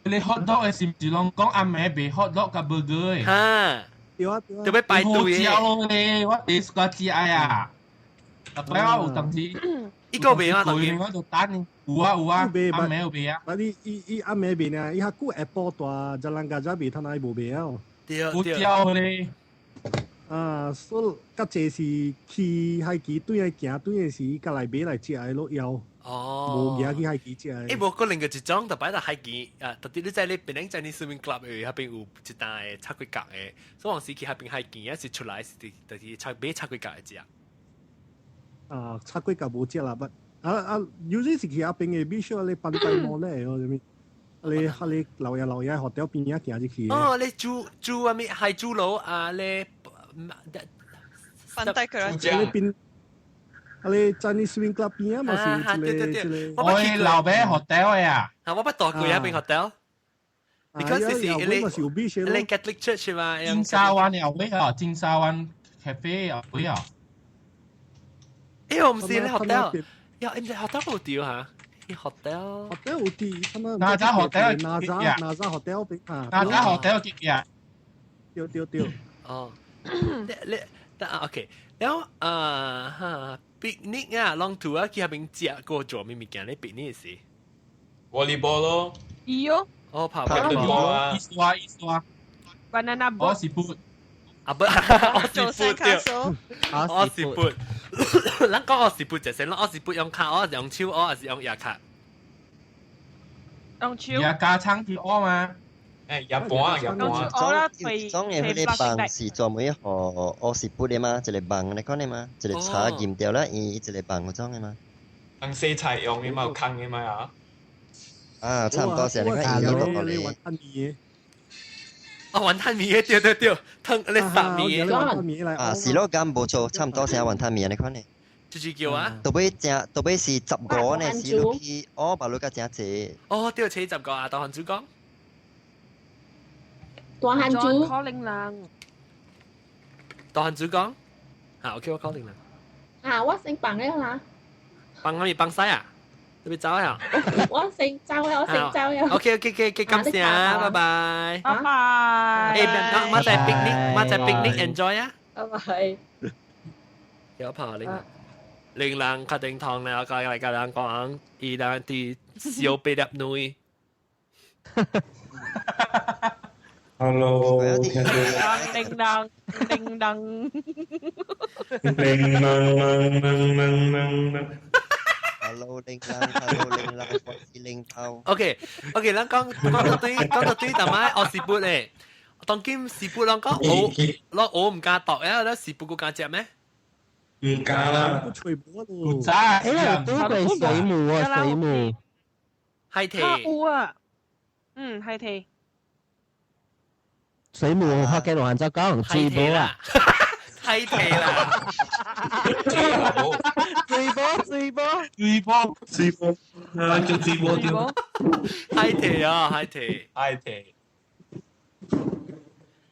你 hot dog 的是毋是攏講暗暝賣 hot dog 佮 burger 的？嚇。對啊對啊，特別排隊的。好食咯咧，我第一個食啊！特別我有當時，一個賣啊，當時我就等，有啊有啊，暗暝有賣啊。但你伊伊暗暝賣呢，伊較久下晡大，遮人家遮賣，他那伊無賣啊。對對。有食咧。啊，所以較濟是去海基對來行，對的時，佮來買來食的咯枵。哦，無行去海基食的。欸，無可能個一種，特別在海基啊，特別你在你檳城 Chinese Swimming Club 的遐邊有一單的炒粿角的，所以往時去遐邊海基，抑是出來是就是炒買炒粿角的食。啊，炒粿角無食啦，不啊啊，有時是去遐邊的 beach 咧 Pantai Mall 咧，哦，啥物？啊你啊你老爺老爺學條邊仔行入去。哦，你住住啥物海珠樓啊？你 Pantai 你邊？啊！你 Chinese Swimming Club 邊啊嘛是一個一個。我老爸 hotel 的啊。啊，我捌住過遐邊 hotel。Because 是你你 Catholic Church 嘛？金沙灣有位啊，金沙灣 cafe 有位啊。欸，我毋是咧 hotel，呀，毋是 hotel 有掉嚇，伊 hotel。 hotel 有啲，他們哪家 hotel？哪家哪家 hotel 邊啊？哪家 hotel 隔壁？對對對。哦，你你，但 OK，然後啊哈。picnic 啊，攏圖啊，去遐邊食過做咩物件咧？picnic 是 volleyball 咯。伊喲。哦，拍波啊！伊刷伊刷。 Banana 我是 boat。啊不，奧士砵對，奧士砵。咱講奧士砵就先，咱奧士砵用卡，我用手，我還是用牙卡？用手。牙加撐住我嘛？誒，一半一半。種嘅迄個棒是專門予奧士砵的嘛？一個棒你講的嘛？一個叉鉗掉啦，伊一個棒嗰種的嘛？當洗菜用的嘛，有空的嘛啊？啊，差唔多是，你看伊落落嚟。哦，雲吞麵嘅對對對，湯你殺麵嘅。啊，是咯，咁無錯，差唔多是雲吞麵你看呢。就是叫啊。到尾正，到尾是15呢，是落去，哦，把落較正濟。哦，對，切15啊，大漢主講。大漢主。可能人。大漢主講。啊，OK，我可能啦。啊，我先放了啦。放咩？放屎啊？你別走啊！我先走啦，我先走啦。 OK，OK，OK，感謝，拜拜。拜拜。誒，馬仔 picnic，馬仔 picnic enjoy 啊！拜拜。有跑玲，玲人確定堂咧，我教嚟教人講，伊人佇小八粒內。 Hello，叮當叮當。叮當當當當當。 Hello，玲蘭，Hello，玲蘭，我是玲頭。 OK，OK，咱講講到對，講到對，但係我是砵咧。當今是砵，咱講我，我唔敢讀呀，咱是砵個敢食咩？唔敢啦，唔知。誒，都過水母啊，水母。海提。有啊，嗯，海提。水母福建話就講水母啊。海提啦。水波水波水波水波，啊叫水波對。海提啊，海提，海提，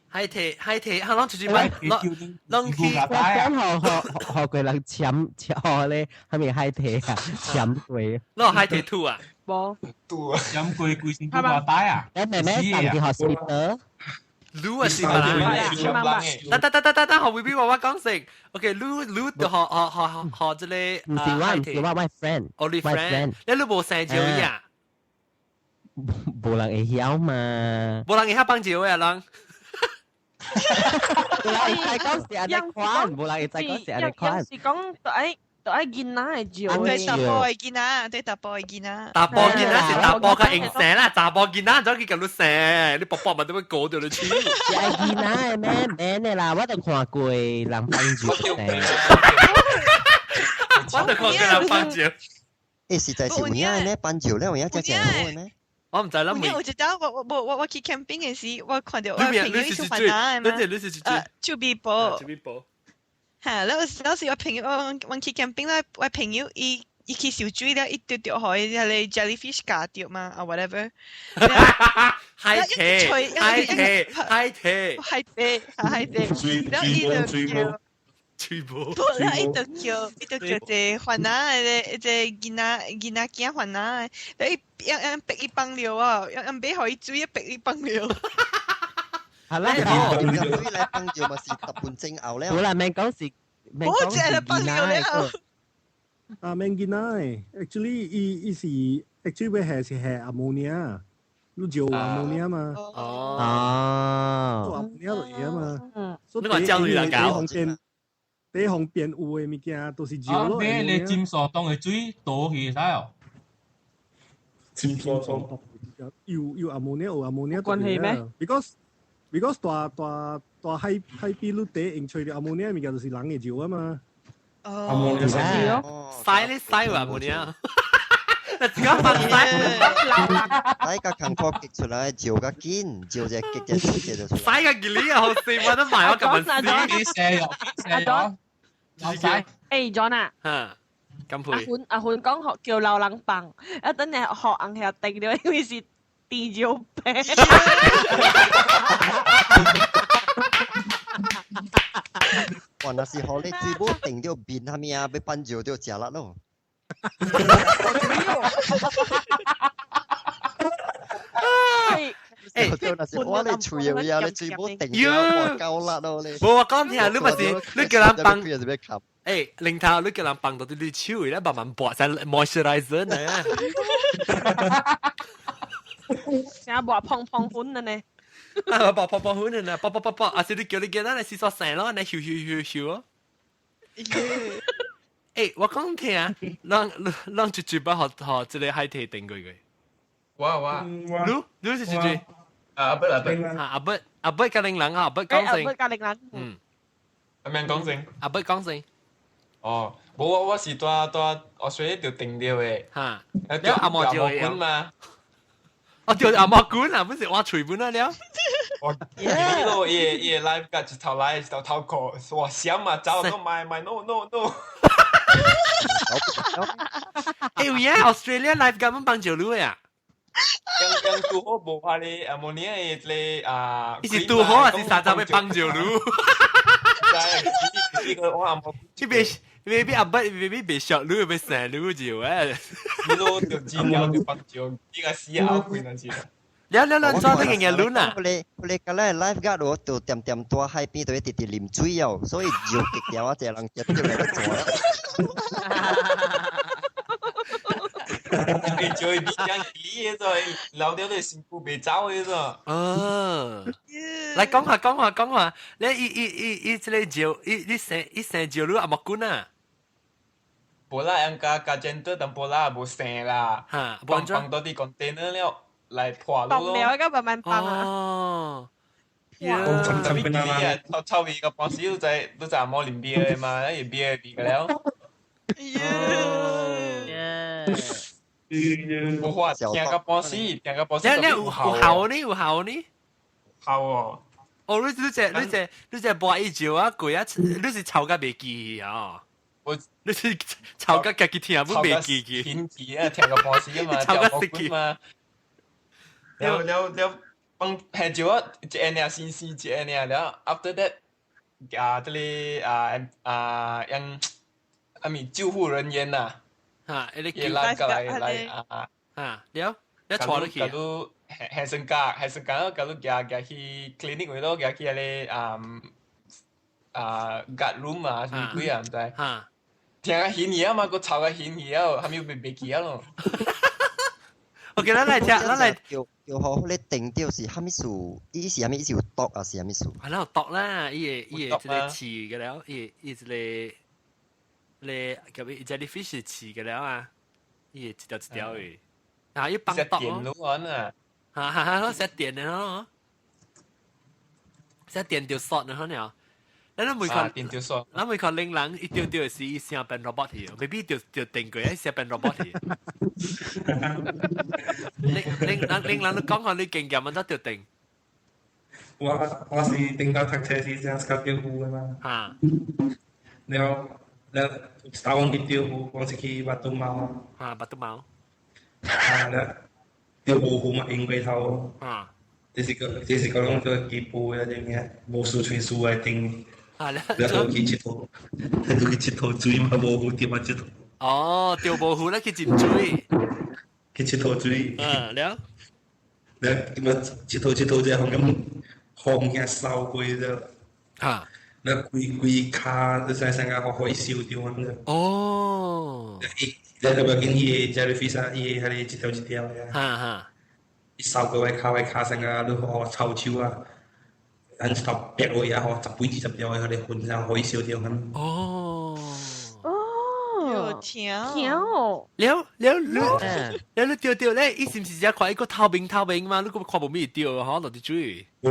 海提，海提，哈，攏出去買，攏攏去。我講學學學過人潛潛咧，係咪海提啊？潛過。攞海提吐啊？無。吐啊！潛過規身軀大帶啊！你妹妹上去 hospital。擼啊是嘛？得得得得得得，學會俾我我講成。OK，擼擼就學學學學這個。唔是我，唔是我，我 friend。哦，你 friend，你擼無生招呀？無人會曉嘛？無人會曉幫招嘅人。無人會知講是按呢款，無人會知講是按呢款。是講愛。就愛囡仔的招。對查埔的囡仔，對查埔的囡仔。查埔囡仔是查埔較用生啦，查埔囡仔怎去共你生？你婆婆嘛都要過著你手。是愛囡仔的咩免的啦，我都看過人幫助的。我都看過人幫助。誒，實在是有影的咩？幫助了有影真正好的咩？我唔知啦。有一當我去 camping 的時，我看到我朋友伊是番仔的嘛。你是呃，丘比波。丘比波。嚇！了有時我朋友我去 camping 啦，我朋友伊伊去游水了，伊丟掉予伊彼個 jellyfish 咬著嘛啊 whatever。海提，海提，海提，海提，海提。了伊就叫，吹波。了伊就叫，伊就叫一個番仔的，一個囡仔囡仔囝番仔的，了伊用用逼伊放尿啊，用用欲予伊水，逼伊放尿。係啦，水來放尿嘛是特半正牛咧。好啦，免講是，免講是囡仔的。啊，免囡仔，actually 伊伊是 actually 欲下是下 ammonia，你就 ammonia 嘛。哦。 ammonia 就會啊嘛。你話焦慮啦，搞。第方便有的物件都是尿咯。你你尖沙當的水倒去使哦。尖沙當。有有 ammonia 有 ammonia 關係咩？Because 大大大海海邊你第用吹著 ammonia 物件就是人的尿啊嘛。哦，是咯，曬咧曬話 ammonia，你自己放曬。曬個工課激出來，尿較緊，尿只激只水就出來。曬個吉利啊，好死我都買我咁樣死。射入射咗，流晒。誒，John 啊。嚇，咁配。阿款阿款講學叫老人放，一等你學硬係定咗，因為是甜尿病。哇！若是予你水母定著面啥物啊，欲放尿就食力咯。誒，若是我咧喙有影咧水母定著，哇夠力咯你。無我講聽，你咪是你叫人放。誒，零頭你叫人放到你手咧，慢慢抹晒 moisturizer 呢。成抹碰碰粉了呢。啊，爆爆爆粉啊！爆爆爆爆！啊，是你叫你叫咱來洗刷生咯，來咻咻咻咻哦。欸，我講聽，咱咱一嘴巴學學這個海堤定過過。我你是一嘴？阿伯阿伯。阿伯阿伯甲玲人啊，阿伯講聲。阿伯甲玲人。嗯。阿咩講聲？阿伯講聲。哦，無我是帶我水就定掉的。哈。了阿毛就管嘛。哦，對阿毛管啊，不是挖喙本啊了。我伊咯，伊伊來甲一頭來一頭頭殼，哇閃啊，走講買買 no no no。欸有影 Australia life 咁樣幫助你啊？剛剛拄好無法咧，阿摩尼的這個啊，伊是拄好還是三十要幫助你？呢個我阿摩，這邊未必阿伯未必別小你，別生你就誒。你咯就治療就幫助，呢個死後虧那是。了了了，做這個嘢攆啊！佢哋佢哋個咧 lifeguard 我就點點大海邊都會直直啉水哦，所以就極條啊，這人接住嚟做。你就會變樣起嘅啫，老掉你辛苦別走嘅啫。哦，來講下講下講下，你伊伊伊伊這個招，伊你生伊生招你阿木棍啊？無啦，人家家正多淡薄啦，無生啦。嚇，放放多啲 container 了。來破咯，放了一個慢慢放啊。哦，特別啊，臭臭味個當時都在都在冇啉啤的嘛，伊啤味個了。無法聽個當時，聽個當時。你有效呢？有效呢？效哦。哦，你你這你這你這播一招啊，鬼啊！你是臭甲袂記啊？我你是臭甲家己聽，不袂記記。天氣啊，聽個當時啊嘛，臭甲識記嘛。了了了，幫下招啊，一個爾新鮮，一個爾了。After that，啊，這裡啊啊，讓啊咪救護人員呐，啊，伊來過來來啊啊，了，了坐落去。假如下身家，下身家，假如行行去 clinic 位咯，行去迄個啊啊 guard room 啊，啥物鬼啊，毋知。聽個顯耳啊嘛，閣吵個顯耳啊，後尾袂袂記啊咯。 OK，咱來聽，咱來叫叫好，你定掉是蝦米事？伊是蝦米？伊是有毒啊？是蝦米事？係啦，有毒啦！伊個伊個這個刺嘅了，伊伊這個咧，叫伊這裡 fish 刺嘅了啊！伊一條一條的，啊，伊放毒咯啊！哈哈哈！食電的咯，食電就索的了。咱每看，咱每看靈人一丟丟是伊聲變 robot 去，未必就就定過，伊聲變 robot 去。靈靈人靈人都講下你經驗，乜都就定。我是定到讀冊時陣較釣魚的嘛。嚇！了了，打我去釣魚，我是去巴東貓。嚇，巴東貓。啊，了釣無魚嘛，用過頭。啊！這是個這是個攏做基本的，這物無輸吹輸來定。啊！了就去佚佗，就去佚佗水嘛，無魚釣嘛佚佗。哦，釣無魚咧去浸水。去佚佗水。嗯，了。了，咁啊，佚佗佚佗者，咁風驚掃過咗。嚇！了規規跤，你使成個海燒掉咁樣。哦。伊，了就要緊伊個 jellyfish 啊，伊個彼個一條一條的。哈哈。伊掃過來跤來跤成個，你好臭手啊！咱一頭白落去啊，吼，十幾二十條的，彼個混上海燒掉咁。哦。哦，聽聽哦。了了了，了你釣釣咧，伊是毋是只看伊個透明透明嘛？你個看無咩釣吼，落佇水。我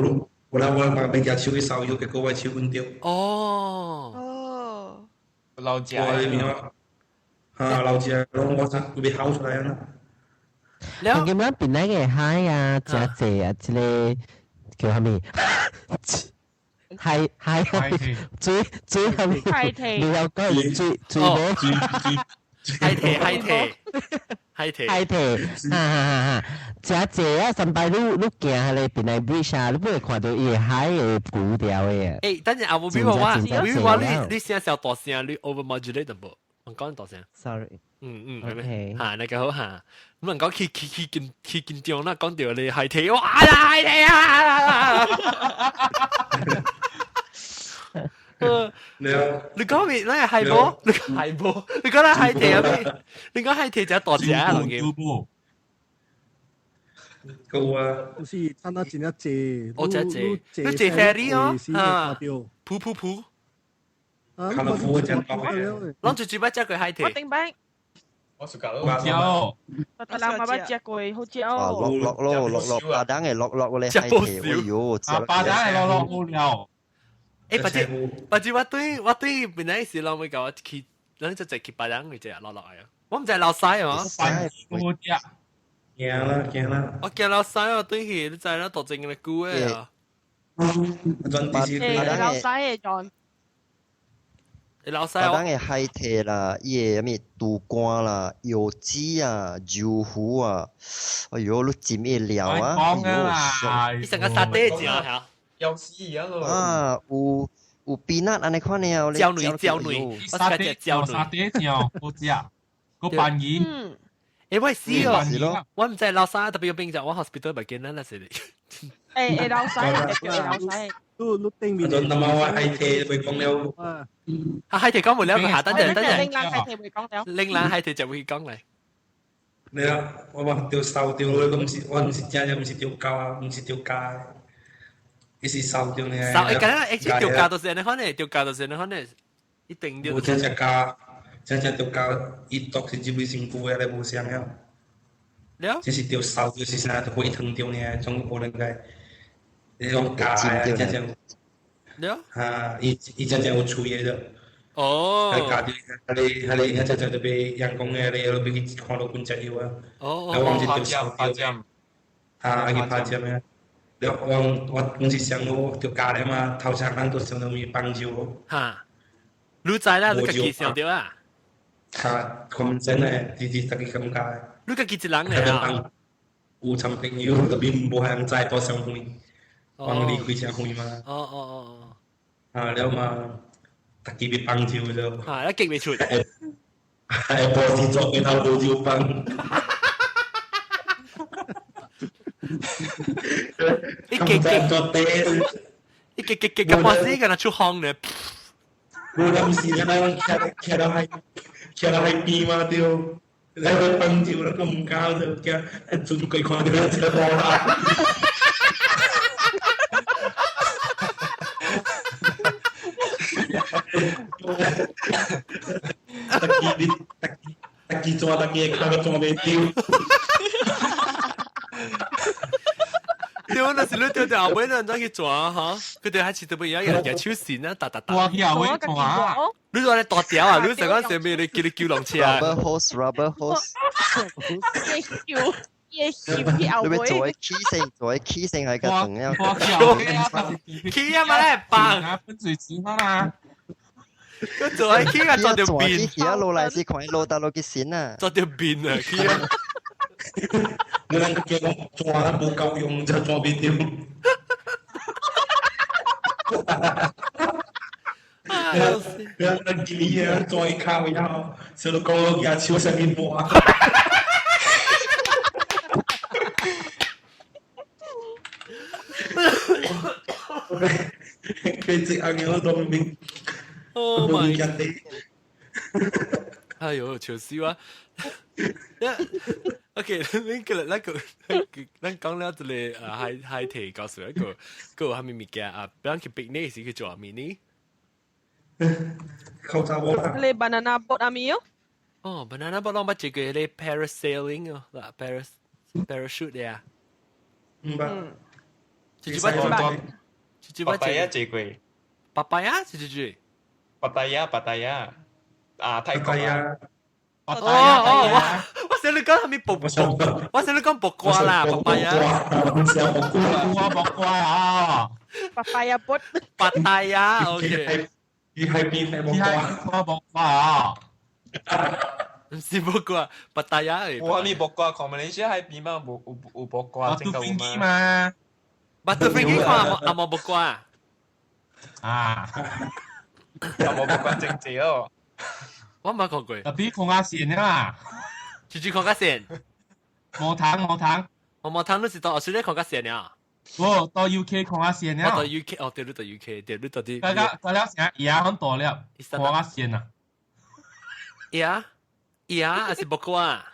我啦我嘛，欲舉手去掃，結果我手穩掉。哦。哦。老食。我的面啊，老食，攏我啥，佢被烤出來啊。咁樣邊那個海啊，真濟啊，這個叫啥物？海海水水啥物？你有講水水無？海提海提海提海提，哈哈哈！真濟啊！上擺你你行彼個邊來 bridge 啊，你不會看到伊個海會糊掉的。欸，等陣阿無比我我，比我你你聲小大聲，你 over modulate 無？我講大聲。 Sorry。嗯嗯，OK，嚇，那個好嚇。咁人講去去去緊去緊張啦，講到你海提，哇啦海提啊！你講咩？那係海波？你講海波？你講那海提啊？咩？你講海提就大隻啊？龍劍。夠啊！有時差得真正濟，哦，真濟，你坐 ferry 哦，啊，噗噗噗，卡樂夫真多嘅，攏最最捌食過海堤。我頂擺。我暑假咯。好食哦！我人嘛捌食過，好食哦。落落咯，落落巴當嘅落落嗰啲海堤，哎呦！啊，巴當嘅落落無聊。誒，或者或者我對本來是攏會教我去，咱就就去巴當嘅啫，落落嚟啊！我唔知老細哦。好食。驚啦驚啦！我驚老細哦，對去你知啦，大正嘅久嘅啊。誒，老細嘅 John。老細巴當嘅海堤啦，伊個咩杜瓜啦、柚子啊、豆腐啊，哎呦，你浸伊料啊，哎呦，你成個沙爹醬嚇，有屎啊咯！啊，有有peanut 按呢款的啊，焦女焦女，沙爹醬沙爹醬好食，個飯魚。誒喂，死哦！我唔知老細特別有病就我 hospital 咪見啦，那是。誒誒，老細，老細。你頂面。陣他媽我海堤會講了。啊，海堤講唔了，佢下等陣等陣。拎冷海堤會講了。拎冷海堤就會講嚟。你啊，我話掉瘦掉，我唔是我唔是真正唔是掉膠啊，唔是掉膠，伊是瘦掉呢。瘦誒，咁樣誒，掉膠就是安尼款的，掉膠就是安尼款的，一定掉。無真正膠，真正掉膠，伊毒是入去身軀的，咧無相了。了。這是掉瘦掉是啥？就火湯掉呢，總無能個。你講假啊，真正。了。啊，伊伊真正有喙的。哦。佢教啲，佢哋佢哋一隻隻就俾人工嘅，你又俾佢看到半隻藥啊。哦哦。我是掉手掉。啊，去拍針啊！我我我是想我就教你嘛，頭先咱都想到咪幫助。嚇！你知啦，你家己想到啊？嚇，咁真係，直直自己感覺。你家己一人嚟啊？有參朋友，特別無人知多相會，幫你開相會嘛。哦哦哦哦。啊，了嘛。自己被幫手就。啊，一擊未出。係波士做佢頭冇招幫。一擊擊做地，一擊擊擊個波士敢若出風咧。無臨時咱來徛徛到海，徛到海邊嘛對。來去幫手啦，都唔夠就驚，陣鬼看到這個啦。特記抓特記，看個抓袂丟。對，那是你對對後尾，你怎去抓哈？佢哋還是特別有人舉手線啊，打打打。我去後尾抓。你話你大條啊？你成講上面你叫你救龍車啊？Rubber hose，rubber hose。夜去後尾。你做起性，做起性係個重要。起啊嘛咧，棒。分水錢啦。佢做喺起啊，做條邊。起啊，落來是看落到落去線啊。做條邊啊，起啊。我人叫講抓無夠用就抓袂著。人人今年抓一卡位後，小到講舉手上面摸。佢隻眼我都明。 Oh my god！哎呦，笑死我！OK，恁個咱個咱講了一個啊，海海堤告訴一個個有啥物物件啊？比如去 picnic 時去做啥物呢？口罩我啦。你 banana boat 阿咪哦？哦，banana boat 攏捌一個咧 parasailing 哦，嗱 paras parachute 的啊。唔捌。一捌，一捌。爸爸呀，這過。爸爸呀，是是是。巴達亞，巴達亞，啊，泰國啊。哦哦，我我想你講係咪卜卜？我想你講卜瓜啦，卜瓜呀。卜瓜卜瓜啊！巴達亞卜。巴達亞，OK。你喺邊係卜瓜？卜瓜啊！唔是卜瓜，巴達亞嚟。我係咪卜瓜？看馬來西亞喺邊嘛？無有有卜瓜，正夠嘛？巴杜飛機看阿冇卜瓜啊！有冇卜瓜正濟哦？我冇看過。特別看下線啊！直接看下線。無糖無糖。我無糖，你是到澳洲看下線啊？我到 UK 看下線啊！我到 UK，哦對，你到 UK，對，你到啲。大家大家成牙很大粒，看下線啊！牙牙還是木瓜？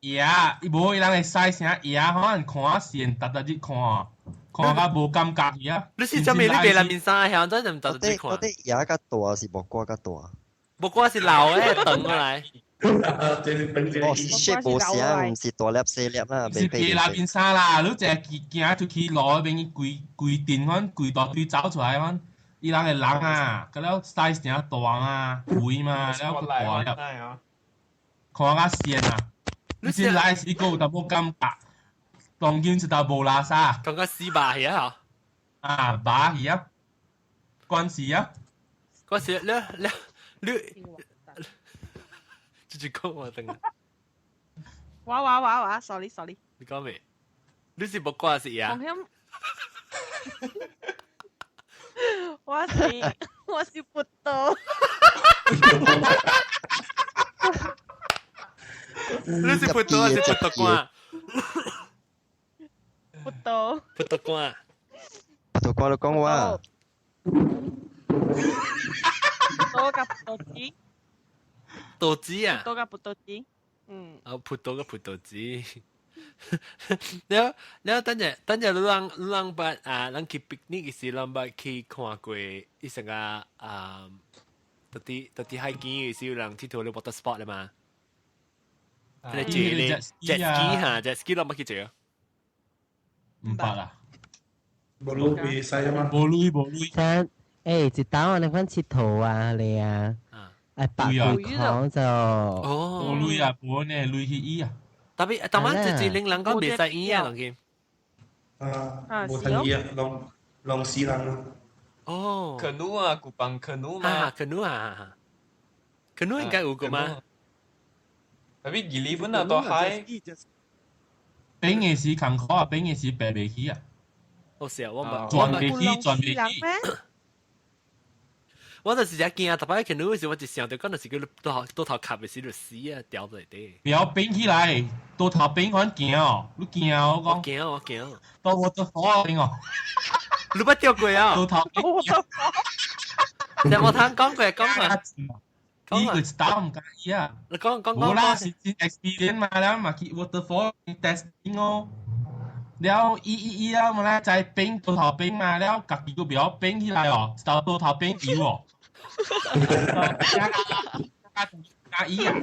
椰，伊無伊人會使啥椰，可能看線，逐逐日看，看甲無感覺去啊。你是做咩？你別來面衫響，真係唔逐逐日看。我啲椰較大是木瓜較大？木瓜是老的，長過來。哦，雪無聲，毋是大粒細粒啦，是別來面衫啦，你淨係行出去路嗰邊，規規陣款規大堆走出來款，伊人的人啊，佮了 size 誠大啊，肥嘛，了閣大粒，看較鮮啊。你先來時閣有淡薄感覺，當今一頭無垃圾。感覺死肉去啊！啊，肉去啊，關事啊。關事，你你你。直接講我等。哇哇哇哇，sorry sorry。你講咩？你是木瓜是呀？我是葡萄。你是葡萄還是葡萄乾？葡萄。葡萄乾。葡萄乾你講話。葡萄佮葡萄籽。桃子啊！葡萄佮葡萄籽，嗯。啊，葡萄佮葡萄籽。了了，等陣等陣，你人你人捌啊，咱去 picnic 時，咱捌去看過伊成個啊，到底到底海邊時有人佚佗咧 water sport 咧嘛？咧坐咧 jet ski 哈，jet ski 咱捌去坐啊？毋捌啊？無路袂使啊嘛？無鐳無鐳。像欸，一兜按呢款佚佗啊，咧啊。哎，百幾箍就哦，無鐳啊，無呢，鐳去伊啊。特別，當晚直接令人講袂使醫啊，人見。啊，無通醫啊，攏攏死人啊。哦。canoe 啊，古幫 canoe 嘛。啊，canoe 啊，canoe 應該有個嗎？特別二里本啊，到海。變嘅時艱苦啊，變嘅時爬袂起啊。哦，是啊，我冇。轉袂起，轉袂起。我就是只驚，特別 canoe 時，我就想到講就是叫倒倒頭卡的時就死啊，掉落底。不要變起來，倒頭變款驚哦，你驚我講。我驚我驚。到我都火變哦。你捌掉過啊？倒頭變。有冇聽講過？講過。伊個一打毋介意啊。你講講講。無啦，是真 experience 嘛，了嘛去 waterfall testing 哦。了，伊伊伊了嘛咧，在變倒頭變嘛，了家己閣袂曉變起來哦，一頭倒頭變油哦。加加伊啊！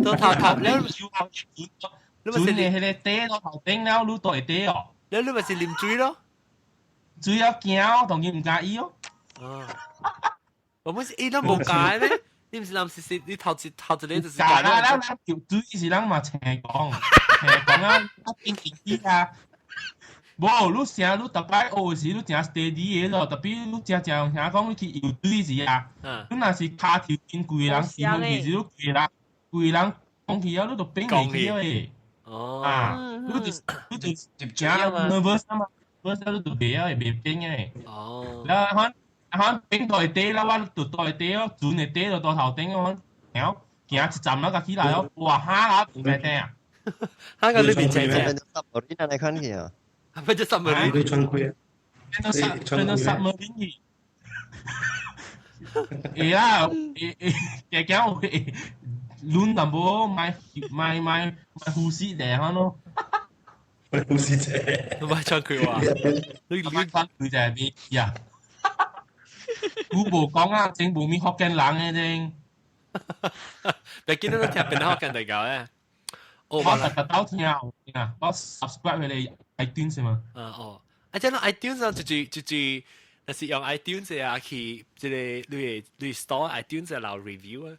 倒頭頭了，你咪是迄個底倒頭頂了，你倒會底哦。了你咪是啉水咯？水啊驚哦，當然毋敢伊哦。哦，我們是伊都無解咩？你毋是諗是你頭一頭一個就是。假啦，咱咱游水是咱嘛青講，青講啊，變變啊。無，你成你逐擺學時，你誠 steady 的咯，特別你誠誠聽講你去游水時啊，你若是跤頭真規個人，時陣時你規個人規個人講起啊，你就變袂起的。哦。啊，你就你就誠 nervous 啊嘛，nervous 你就袂曉會袂變的。哦。然後反變到底啦，我就到底哦，船的底就到頭頂哦，然後行一站啦，才起來哦，哇哈啦，唔知啊。哈個你變成咩？submarine 你看去啊？咩叫 submarine？你穿開啊？變到 submarine 去。會啊，會會，加減會，輪淡薄買買買買呼吸者可咯。買呼吸者。買穿開話。你你穿開就係咩呀？我無講啊，真無咪福建人的真。別見到都聽變福建大家咧。我特特到聽啊，我 subscribe 佢哋 iTunes 嘛。啊哦，啊這種 iTunes 啊，就是就是，若是用 iTunes 啊去這個你你 store iTunes 留 review 啊，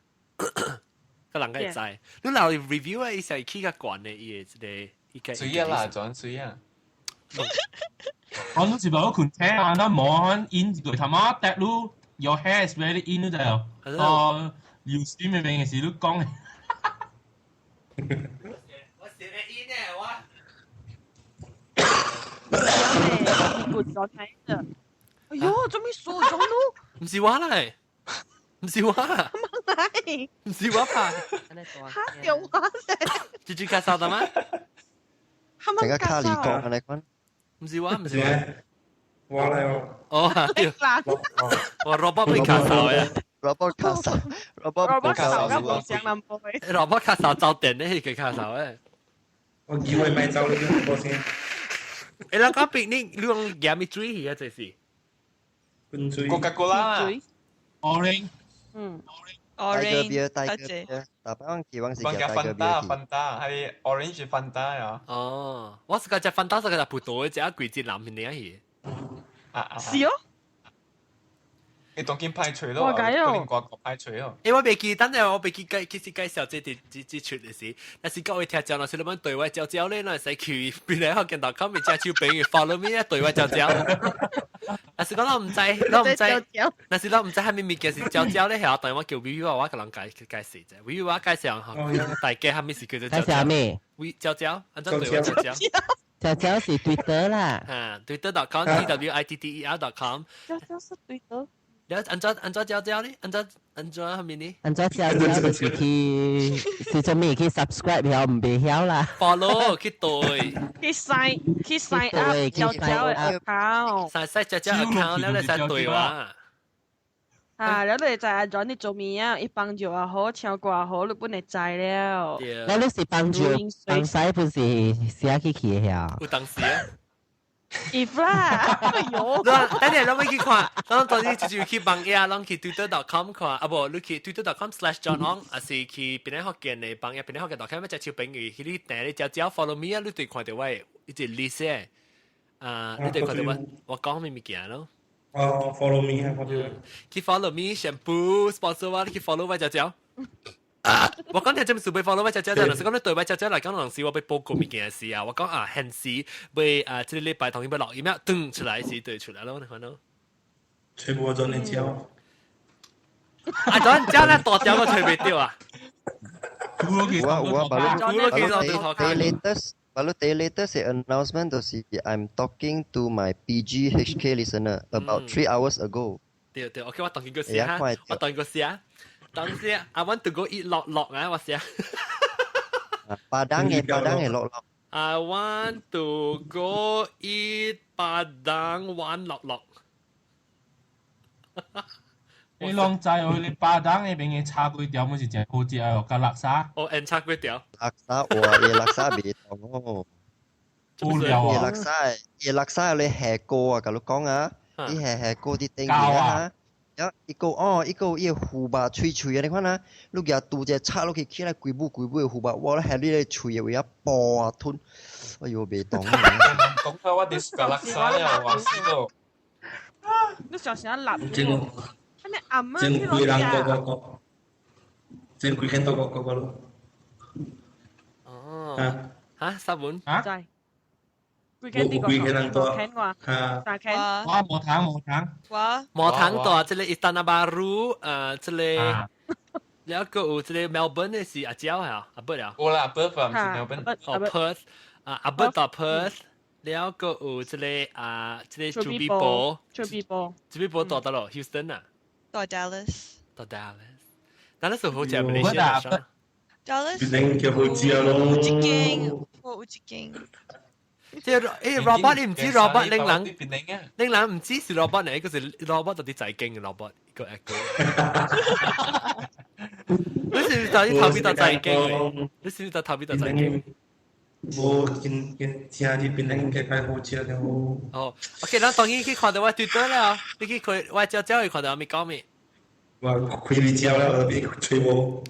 個人會知。你留 review 啊，伊是起較懸的，伊的這個伊個。水啊啦，轉水啊。我都是無困車啊，那無因一個頭毛搭你 your hair is very in 你知哦。哦，有時明明是你講的。我寫的 in 呢，我。你滾咗睇啊！哎喲，做咩傻咗咯？唔是我嚟，唔是我。嚟？唔是我拍。嚇掉我啫！豬豬卡手得嗎？成個卡里講啊，你講。唔是我，唔是我。我嚟哦。哦，對。我 robot 被卡手呀。，robot 卡手，robot 冇卡手，冇上林波。 robot 卡手走電咧，佢卡手誒。我叫佢咪走你個先。誒，咱講 picnic，你講夾咩水去啊？這是。滾水。 Coca-Cola。 Orange。嗯。 Tiger beer，Tiger beer，大擺我期望是叫 Tiger beer。 Fanta，係 orange Fanta 啊。哦，我是個隻 Fanta 是個隻葡萄，隻桂枝藍面嘅去。啊啊。是哦。你當見派除咯，我連國國派除咯。誒，我未記，等陣我未記介，其實介紹這啲這這出嘅事，但是各位聽眾，若是你們對我招招咧，咱會使去邊個學見到講咪只手柄 follow me 啊，對我招招。但是講我唔知，我唔知，但是我唔知係咪物件是招招咧，係等我叫 V 我個人解解釋啫。V 我介紹大家係咪是叫做招招咩？ V 招招，按怎對我招招？招招是 Twitter 啦。嚇，Twitter.com，T W I T T E R.com。招招是 Twitter。你按怎按怎招招呢？按怎按怎後面呢？按怎招招就是去是做咩去 subscribe 曉唔袂曉啦？follow 去對，去 sign up 招招嘅 account， sign sign 招招 account 了你使對話。啊，了你就按怎你做咩啊？伊幫助也好，唱歌也好，你本會知了。那你是幫助幫使不是寫起去的有當時啊。 if 啦，哎喲！等陣，咱去看，咱當時就是去網頁，咱去 twitter.com 看，啊無，你去 twitter.com/johnong，還是去檳城福建的網頁，檳城福建 .com，隻手朋友，去你訂你招招 follow me 啊，你對看到我一隻 list 啊，你對看到我我講咩物件咯？哦，follow me 啊，follow。去 follow me shampoo sponsor 我，你去 follow 我招招。我講聽這麼事被 follow 我只只，但是講你對我只只來講，當時我被報告物件事啊，我講啊，現時被啊，這個禮拜同伊要錄音啊，噔出來時對出來咯，你看到？全部做你教。啊，做教那大條我吹袂掉啊！我我把你把你 latest 把你 latest announcement 就是 I'm talking to my PGHK listener about 3 hours ago。對對，OK，我當佢個寫哈，我當個寫。當時 I want to go eat 樂樂啊，我寫。巴當嘅巴當嘅樂樂。 I want to go eat 巴當玩樂樂。你攏知哦，你巴當嗰邊嘅炒粿條，咪是真好食哦，佮叻沙。哦，𪜶炒粿條。叻沙，哇！伊叻沙袂同哦。有料啊！伊叻沙，伊叻沙你下鍋啊，佮你講啊，伊下下鍋佇頂面啊。一個哦，一個伊個腐肉脆脆啊！你看啊，你舉拄隻插落去，起來規母規母的腐肉，哇！咧下你咧喙的位啊爆啊吞，哎喲，袂動。講到我哋食叻沙了，我死到。你小心辣。真咩暗啊？真貴人個個個，真貴見到個個個咯。哦。嚇？三本？啊？貴間啲個人多，嚇，大間。我無糖無糖。我無糖多，這個 Istana Baru，這個，了個有這個 Melbourne 的是阿蕉嚇，阿伯了。有啦，Perth 唔是 Melbourne。哦，Perth，啊，阿伯到 Perth，了個有這個啊，這個朱比波，朱比波，朱比波到得咯，Houston 啊。到 Dallas。到 Dallas。Dallas 好似係 Malaysia。 Dallas。邊叫好食咯。有一間，我有一間。即係robot 你唔知 robot 拎人，拎人唔知是 robot 嚟，個是 robot 到底在經嘅 robot 個 echo。你是到底頭邊到在經嘅？你是到頭邊到在經？無見見聽啲邊應該較好食了。哦，OK，咱當然去看到我 Twitter 了，你去看我招招去看到咪講咩？我開你招了，你吹無？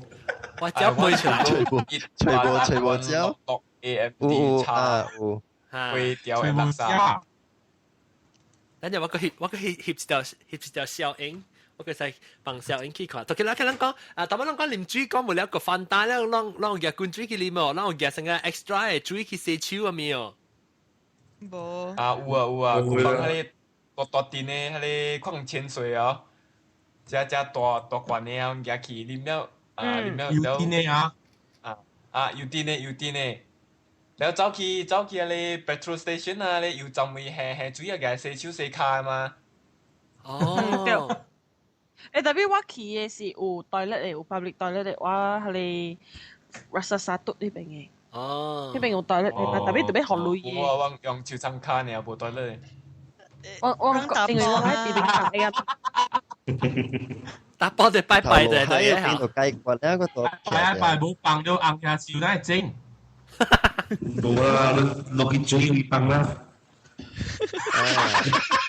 我招背出來，吹無，吹無，吹無招。 A M D 叉有。粿條的叻沙。等陣我個翕我個翕翕一條翕一條小影，我個使放小影去看。特別咱咱講啊，頭先咱講啉水講無了個 Fanta 了，攏攏有滾水去啉哦，攏有夾成個 extra 的水去洗手啊咪哦。無。啊有啊有啊，有放彼個大大陣的彼個礦泉水哦，只只大大罐的啊，夾去啉了啊啉了有電的啊。啊啊有電的有電的。然後走去彼個 petrol station 啊，咧油站位下下水啊，共洗手洗跤嘛。哦。對。特別我去的是有 toilet 的，有 public toilet 的，我彼個 Rasa Satu 彼邊的。哦。彼邊有 toilet 的，特別特別予鐳的。我我用手沖跤爾，無 toilet。我我因為我喺邊邊行的啊。打波就拜拜就對啊。邊度解決咧？個度拜拜冇放到紅下樹那整。冇啦，落去水會放啦。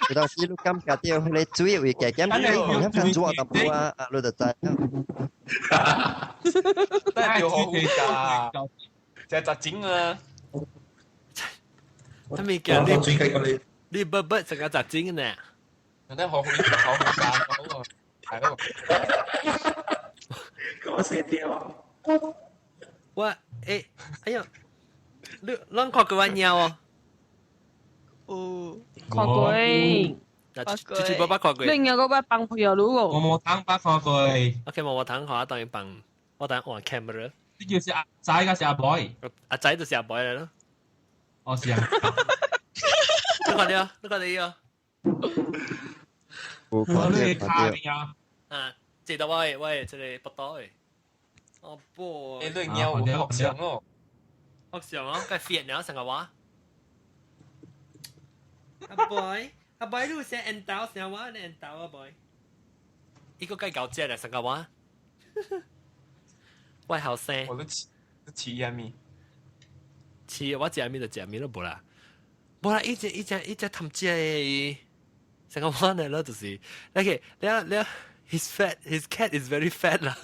有當時你感覺到彼个水會加減，你感覺煮淡薄啊，啊，你就知。真係好好㗎，就係雜整啊！他咪叫你，你不不成個雜整呢？人哋好好好好㗎，好係咯。我死掉！我欸，哎呦，你攏看過我貓哦？有看過，豬豬爸爸看過。你有個捌放屁啊？如果毛毛糖捌看過。 OK，毛毛糖看，當然放，我等換 camera。你叫是阿仔還是阿 boy？阿仔就是阿 boy 嚟咯。哦，是啊。你看到？你看到哦？冇看到，你卡邊啊？啊，這度喂喂，這個腹肚的。哦不。你對貓有學上哦？學上哦，佢 fit 了成個話。阿 boy，阿 boy，你有寫緣投啥話？你緣投啊 boy？伊個計搞隻嚟成個話。喂，後生。我都似似阿咪。似我食咪就食咪咯，無啦。無啦，伊隻伊隻伊隻貪食的，成個話呢咯，就是，OK，了了，his fat, his cat is very fat 啦。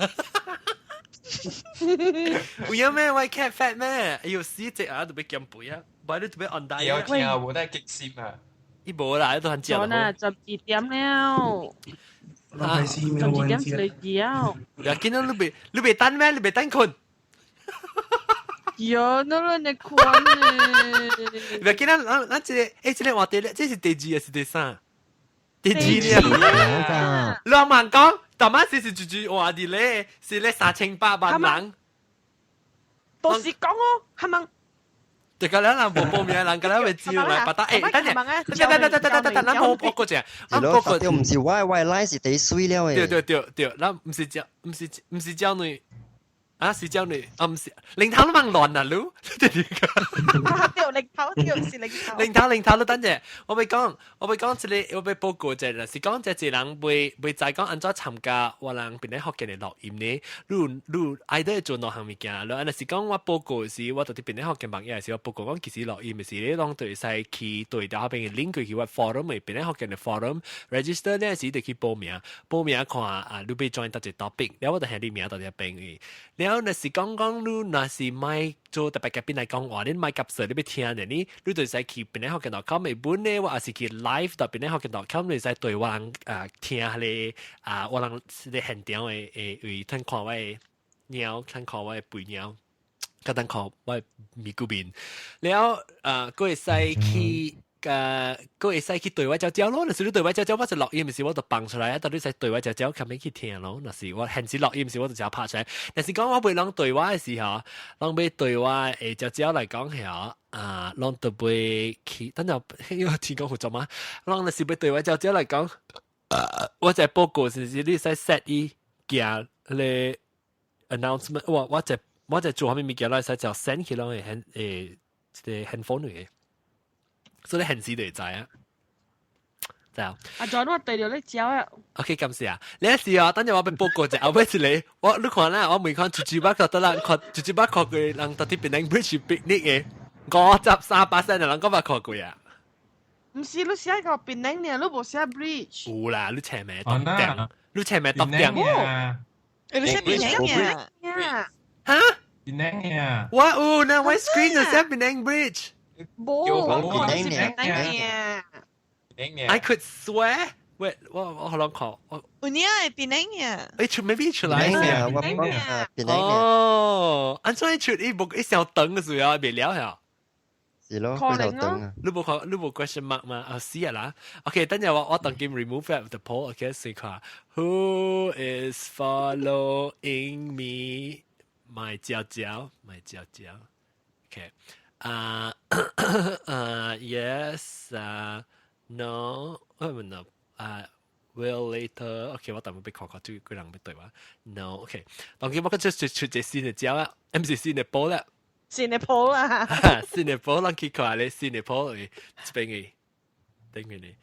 有影咩？我 cat fat 咩？哎呦，死隻啊，都欲減肥啊，無你都欲 on diet。有聽無得激心啊！伊無啦，都很食。咗啦，12點了。啊，12點四了。呀，見到你袂等咩？你袂等睏？呀，那你你睏呢？袂見咱咱咱這個，欸，這個話題咧，這是第二還是第三？第二了。兩萬講，大媽是是住住話啲咧，是咧3800萬人。到時講哦，係咪？這個咱人無報名，人個咱會知來，把打欸，等下，等等等等等等等，咱無報過者，咱報過。對，毋是我的 line 是第水了的。對對對對，咱毋是叫，毋是毋是叫你。啊，是叫你啊，毋是，零頭都忙亂啦，你。對，零頭對是零頭。零頭零頭，你等者，我欲講，我欲講這個，我欲報告者，是講這一人袂袂知講按怎參加，我人檳城福建的錄音呢？你你愛得做兩項物件，你若是講我報告時，我就佇檳城福建網頁時，我報告講其實錄音時，你攏就會使去對調邊嘅 link 過去我 forum 嘅檳城福建的 forum register 呢時就去報名，報名看啊，你欲 join 佗一個 topic，了我就寫你名佇遐邊去。了若是講講你若是莫做特別嘉賓來講話，你莫夾說你欲聽的，你你就使去檳城福建 .com 的本呢，我也是去 live.檳城福建 .com，你使對我人啊聽彼個啊，我人是咧現場的會會通看我的貓，通看我的肥貓，佮通看我的咪咕面。了啊，閣會使去。誒，閣會使去對我招招咯。若是你對我招招，我就錄音時我就放出來啊。到你使對我招招，較免去聽咯。若是我現時錄音時，我就直拍出來。但是講我袂攏對我的時候，攏欲對我會招招來講係啊，攏都袂去。等陣因為天講負責嘛，攏若是欲對我招招來講，我在報告是是你使 set 伊行彼個 announcement，我我在我在做啥物物件，來使就 send 去攏會現誒，這個 handphone 嚟。所以現時就會知啊，知啊。阿 John，我對著你招啊。 OK，感謝啊。你是啊，等陣我欲報告者，後尾一個，我你看啦，我每看一句捌看得人看，一句捌看過人到底檳城 Bridge picnic 的，53%的人閣捌看過啊。毋是，你寫個檳城呢，你無寫 bridge。有啦，你前面篤點，你前面篤點。你寫檳城啊？哈？檳城啊？我有，那我 screen 就寫檳城 Bridge。無，我是檳城 I could swear. Wait，我我可能看我。有影會檳城啊？欸，出 maybe 出來。我講啊，檳城哦，按怎出伊無伊上長的時候袂了嚇。是咯，幾頭長啊？你無看，你無 question mark 嗎？啊，死啊啦！OK，等陣我我當今 remove the poll。OK，試看 Who is following me? My 嬌嬌，my 嬌嬌。OK，啊啊，yes 啊，no，喂唔 no 啊。Will later，OK，我等會欲看看，這幾人欲對話。No，OK，當今我個出出出這新的招啊，毋是新的 poll 啦，新的 poll 啦，新的 poll，咱去看咧新的 poll 這邊嘅，頂面嘅，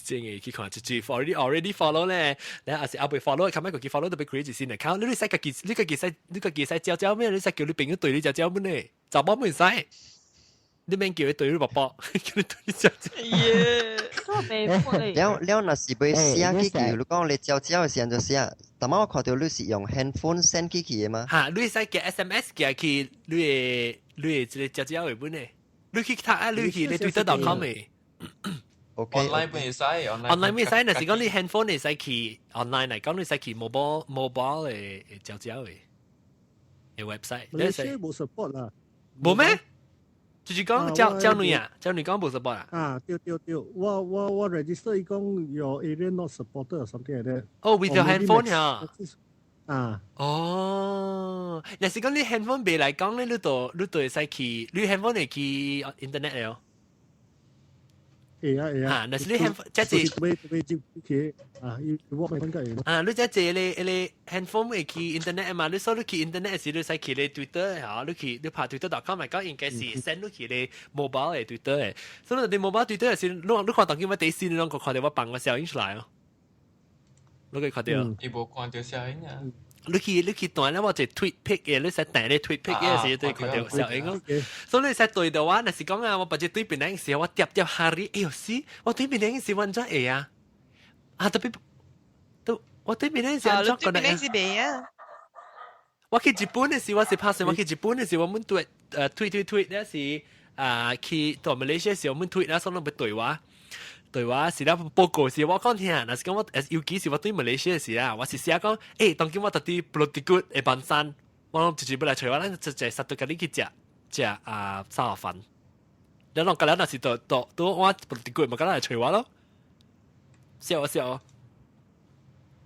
真嘅去看，就 already follow 咧，你還是後尾 follow，琴日個佢 follow 都被 create 新 account，你使家己，你家己使，你家己使招招咩？你使叫你朋友對你招招乜呢？查某唔使，你免叫佢對你爸爸，叫你對你招招。了了，若是欲寫去去，你講你招招的時陣就寫，但我看到你是用 handphone send 去去的嗎？嚇，你使寄 SMS 寄去你的你的這個招招的本呢？你去睇啊，你去你 twitter.com 的。 OK。online 會使，online 會使，若是講你 handphone 會使去 online 嚟講，你使去 mobile 的招招的的 website。你係無 support 啦？無咩？就是講教教女啊，教女講無 support 啊？啊，對對對，我 register 伊講 your area not supported or something like that。哦，with your handphone 呀？啊。哦，若是講你 handphone 袂來講咧，你都會使去，你 handphone 會去 internet 了。會啊會啊。啊，若是你 handphone 這是會會接去啊，伊我咪分解。啊，你這這個個 handphone 會去 internet 嘛？你所你去 internet 時，你使去咧 Twitter 嚇，你去你拍 Twitter.com 嚟講，應該是 send 你去咧 mobile 的 Twitter 的。所以你 mobile Twitter 時，你看當今我第先，你攏看到我放個聲音出來哦。你可以看到。伊無看到聲音啊。你去斷咧，我一 TwitPic 嘅，你使訂咧 TwitPic 嘅時，對看到聲音咯。所以你使對到我，若是講啊，我別只對邊個時，我疊疊下你，哎喲死！我對邊個時，我怎會啊？啊，特別都我對邊個時，安怎可能？對邊是袂啊？我去日本的時，我是拍攝，我去日本的時，我們對推推推，那是啊去到馬來西亞時，我們推，那時攏欲對我。對我是咧報告時，我講聽，若是講我尤其是我對馬來西亞時啊，我是寫講，欸，當今我佇佇 Pulau Tikus 的板山，我攏直接欲來揣我，咱直接殺到共你去食食啊炒飯。你攏甲了若是到到到我 Pulau Tikus 嘛，敢來揣我咯，笑笑。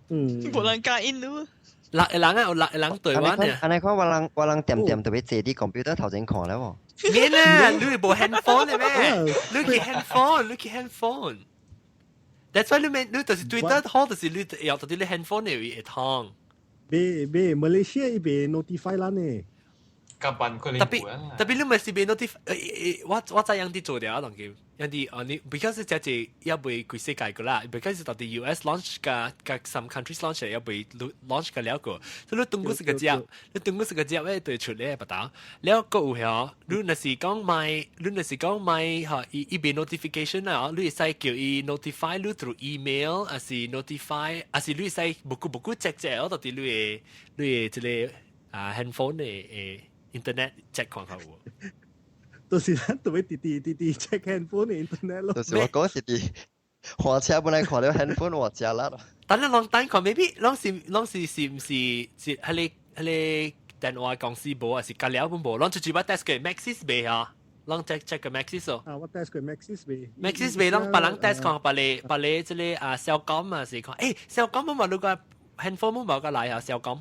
無人加印度。六個人啊，有六個人對我呢。按呢看我人我人點點特別坐佇 computer 頭前看了喎。免啦，你無 handphone 的咩？你去 handphone，你去 handphone。That's why 你免，你就是 Twitter 好，就是你要到啲你 handphone 的會通。袂袂，馬來西亞伊袂 notify 咱呢。夾辦可能特別特別你咪是被 notify，我知樣啲做掉啊，當叫樣啲哦你，because 這隻也未規世界個啦，because 到底 US launch 加加 some countries launch 也未 launch 個了個，所以你當過是個接，你當過是個接咧對出咧不打，了個有曉，你若是講買，你若是講買嚇，伊伊變 notification 啊，你會使叫伊 notify 你 through email，還是 notify，還是你會使無久無久 check check 哦，到底你的這個啊 handphone 的誒 internet check 看看有。就是咱特別直直直直 check handphone 的 internet 咯。就是我講是佇火車本來看到 handphone 我食力咯。等你攏等看，maybe 攏是攏是是毋是是彼個彼個電話公司無，還是隔了本無？攏就只捌 test 過 Maxis 袂啊？攏 check check 過 Maxis 哦。啊，我 test 過 Maxis 袂。 Maxis 袂，攏別人 test 看，別個別個這個啊 Celcom 啊是看，欸，Celcom 冇你個 handphone 冇個來啊，Celcom。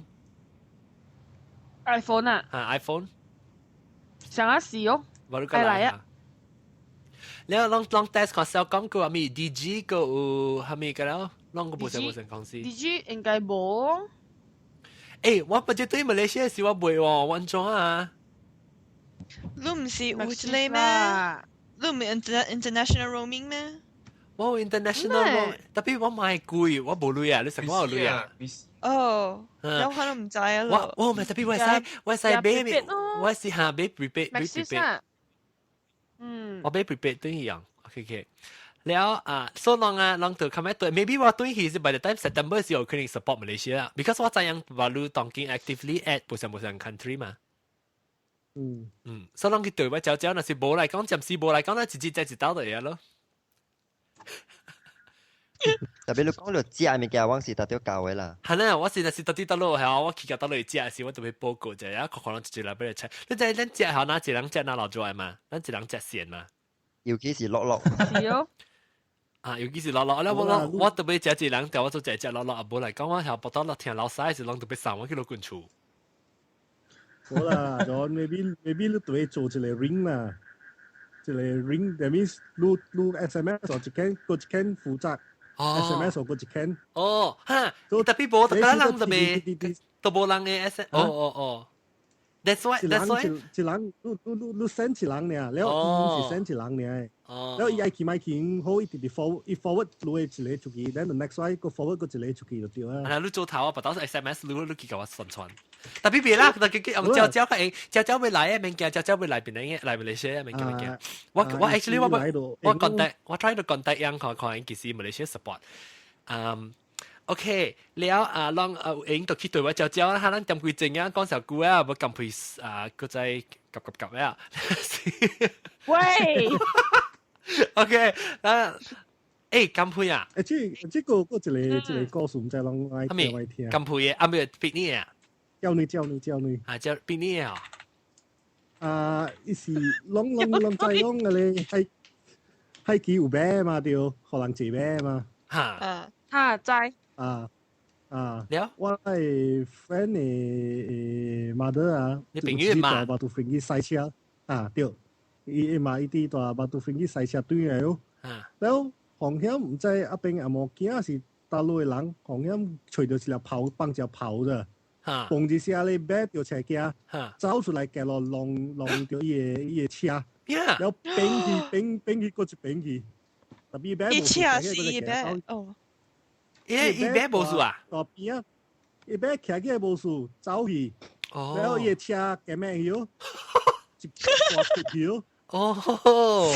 iPhone 啊。啊，iPhone。上一時哦。無你個來啊。了攏攏 test 看 Celcom 個啥物 Digi 個有啥物個了？攏個無成無成公司。 Digi 應該無。欸，我不知對馬來西亞時我袂喎，我按怎啊？你毋是有一個咩？你毋是 international roaming 咩？我有 international roaming，特別我買貴，我無鐳啊！你實我有鐳啊？哦，有可能毋知啊。我我唔係特別，我使我使買，我是下買 prepaid 買 prepaid。我買 prepaid 對一樣，OK OK。了啊，所以啷啊，啷就咁樣對，maybe 我對去是 by the time September 時有可能 support Malaysia 啦，because 我知影話你當今 actively add 不像不像 country 嘛。嗯，所以啷去對我招招，若是無來講，暫時無來講，那直接在一道就會咯。特別你講到食物件，我是特別教的啦。係啦，我是若是到底倒落係我去到倒落食時，我特別報告者，啊，可能一一來俾你食。你知咱食下哪一人食哪老做嘛？咱一人食線嘛？尤其是樂樂。是哦。啊，尤其是樂樂，我我我特別食一人，調我做食食樂樂，啊，無來講我係報到落聽老師是攏特別送我去落滾厝。好啦，就 maybe 你對做一個 ring 啦，一個 ring，that means 你你 SMS 或一間個一間負責。SMS 或個一間。哦，哈，特別無，特別人特別都無人嘅 S，哦哦哦， That's why that's why 一人，你你你你 send 一人爾，了伊是 send 一人爾。了伊愛去買去好，伊直直 forward，伊 forward 你的一個出去，then the next one 個 forward 個一個出去就對啦。啊，你做頭啊，不到是 SMS，你你去共我宣傳。特別別啦，特別用招招個用，招招會來嘅物件，招招會來邊嘅來馬來西亞物件物件。我 actually 我我 contact 我 try to contact 人看看，其實馬來西亞 support。嗯。OK，了啊，攏啊用就去對我招招啦，咱點幾鐘啊，講小句啊，無撳配啊，閣再夾夾夾啊。喂，OK，啊，欸，金配啊？欸，這這個個一個一個故事，毋知攏愛聽愛聽。金配的，啊，咩比你啊？叫你叫你叫你。啊，叫比你啊？啊，伊是攏攏攏知講個咧，海海機有馬嘛對，予人坐馬嘛。哈。哈，知。啊啊！了，我的 friend 的 mother 啊，你朋友嘛？大巴都飛機賽車啊，對，伊嘛伊佇大巴都飛機賽車對來哦。了，風險毋知阿邊阿某囝是大陸的人，風險揣著一粒炮，放一粒炮的，嘣一聲咧，馬著車囝，走出來街路弄弄著伊的伊的車，了變去變變去閣一邊去，特別馬伊車是伊馬哦。伊伊馬無事啊？大邊啊，伊馬騎起來無事，走去，然後伊的車加咩去哦？一大撇去哦。哦，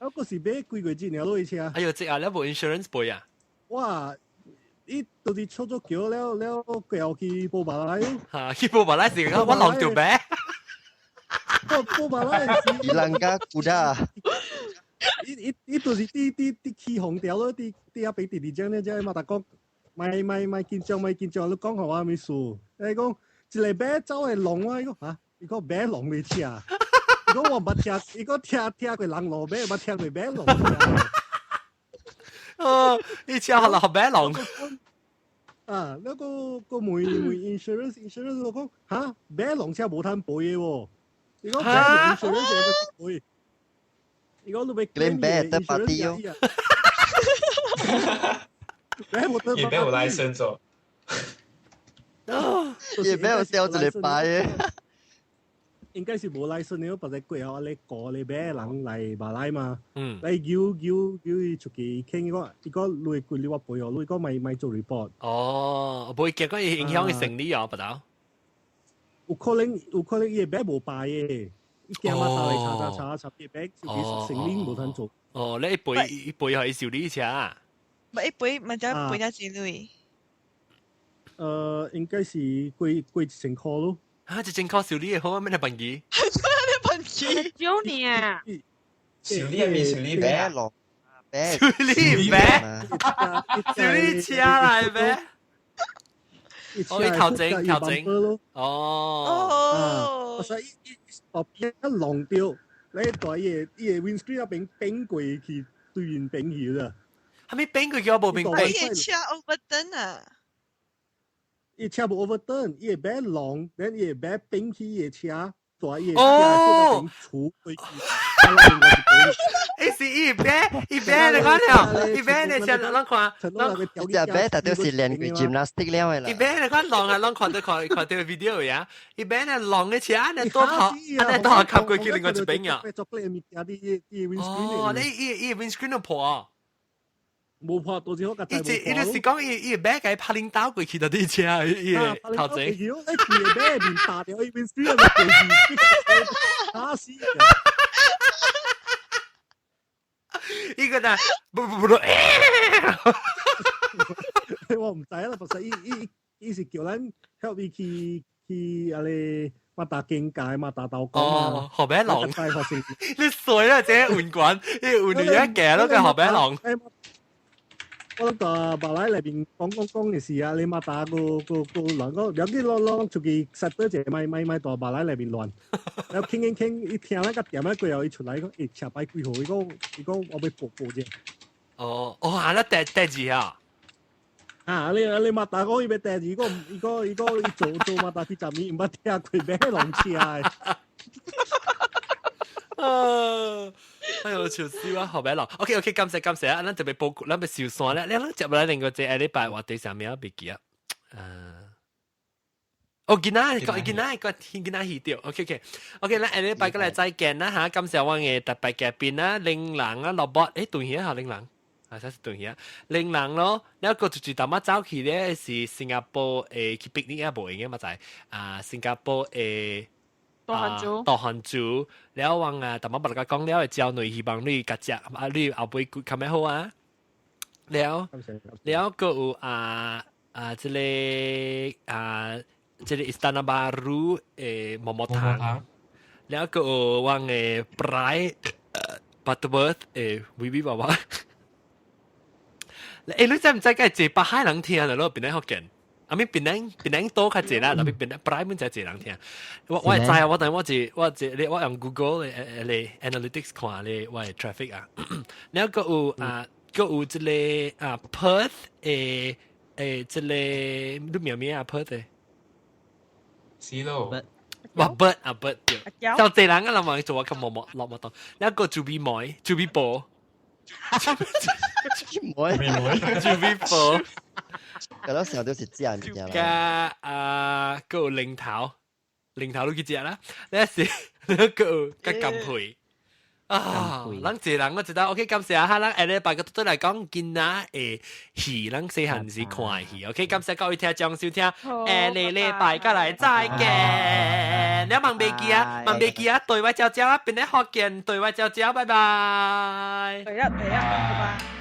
啊，閣是買幾個月爾落車。哎喲，這啊，你無 insurance 賠啊？哇！伊就是出咗橋了了，過後去報馬來。嚇，去報馬來是講我弄著馬。報報馬來是。伊人家 kuda。伊伊伊就是佇佇佇起紅條咯，佇佇遐邊佇佇遮呢，遮嘛逐講，莫莫莫緊張，莫緊張，你講予我啥物事？伊講一個馬走來弄我，伊講哈，伊講馬弄你車，伊講我毋捌聽，伊講聽聽過人路馬，毋捌聽過馬弄車。哦，你車學落馬弄。啊，那個個問問 insurance insurance 我講哈，馬弄車無通賠的喎，伊講馬弄 insurance 會賠。伊講你欲 claim 馬得 party 哦。伊馬有 license 哦。伊馬有吊一個牌的。應該是無 license 的，別個過後咧雇咧馬人來馬來嘛。來叫叫叫伊出去傾，伊講伊講你規你我賠哦，你講莫莫做 report。哦，不會結果影響伊生理哦，不到。有可能有可能伊的馬無牌的。伊驚嘛，打來查查查查，伊馬自己生理無通做。哦，你一賠一賠予伊修理車。唔一賠，咪就賠咗幾鐳？應該是過過一千箍咯。啊，一千箍修理會好啊？咩嚟辦機？咩辦機？少年啊！修理係咪修理馬咯？修理馬，修理車來馬。哦，你調整調整。哦。哦。所以伊後邊一弄掉，你大伊個伊個 windscreen 那邊變過去，對面變去啦。係咪變過去我無明白。伊個車 overturn 啊！伊車無 overturn，伊會馬弄，然伊會馬變去伊個車，大伊個車邊出過去。伊是伊馬，伊馬你看了，伊馬你先攏看，攏伊隻馬特別是練過 gymnastic 了的啦。伊馬你看浪啊，攏看到看看到 video 呀，伊馬呢浪的車，呢多頭，呢多頭吸過去另外一邊呀。哦，你伊伊 windscreen 都破。無破，到時好伊伊就是講伊伊馬共拍領導過去到啲車，伊頭前。伊規個馬面打掉，伊 windscreen 就過去，打死。伊個呢，不不不，我毋知啦，不是伊伊伊是叫咱 help 伊去去啊咧馬達境界馬達道講哦，河馬龍，你衰啦，這運管，你運你一夾咯，個河馬龍。我諗大馬來內邊講講講嘅事啊，你馬達個個個兩個兩個攞攞出去實多隻咪咪咪大馬來內邊亂，然後傾傾傾，一聽那個點啊，過後伊出來講，欸，車牌幾號？伊講伊講我欲報報者。哦，哦，啊，那第第二啊。啊！你你馬達講伊欲第二，伊講伊講伊講伊做做馬達幾十年，毋捌聽過馬龍車的。啊！哎呦，笑死我，後尾咯。OK OK，感謝感謝啊！咱特別報，咱欲收山咧。你咱接落來另外一個禮拜話題啥物啊？袂記啊。哦，囡仔個囡仔個囡仔戲掉，OK OK OK，咱下禮拜過來再見啦嚇，感謝我嘅特別嘉賓啦，玲人啊，蘿蔔，誒，斷耳啊，玲人，啊，真是斷耳，玲人咯，了個就就淡仔走去咧是新加坡誒去 picnic 啊，無閒嘅嘛就啊，新加坡誒。大漢族，大漢族，了我啊，淡仔捌甲講了會焦慮，希望你甲食啊，你後尾較咩好啊？了了閣有啊啊，這個啊，這個 Istana Baru 誒毛毛糖，了閣有我嘅 Prai Butterworth 誒微微娃娃。誒，你知唔知個這北海人聽的咯？檳城福建。啊咪檳城檳城多較濟啦，特別檳城本來本就濟人聽。我我會知啊，我等我一我一你我用 Google 嘅嚟 analytics 看咧，我嘅 traffic 啊。了閣有啊，閣有這個啊 Perth 誒誒，這個你名咩啊 Perth 的？是咯。哇 bird 啊 bird 對，就濟人啊，人話做我咁毛毛落毛當，了個豬鼻妹，豬鼻婆，豬鼻妹，豬鼻婆。嗰陣時候都是自然嘅啦。加啊，個零頭，零頭都去食啦。你是你個加甘皮啊，咱一人我知道。OK，感謝哈，咱下禮拜個對來講，囡仔的戲，咱細漢時看戲。OK，感謝各位聽眾收聽，下禮拜過來再見。你望袂記啊，望袂記啊，對我招招啊，邊咧福建對我招招，拜拜。對啊對啊，拜拜。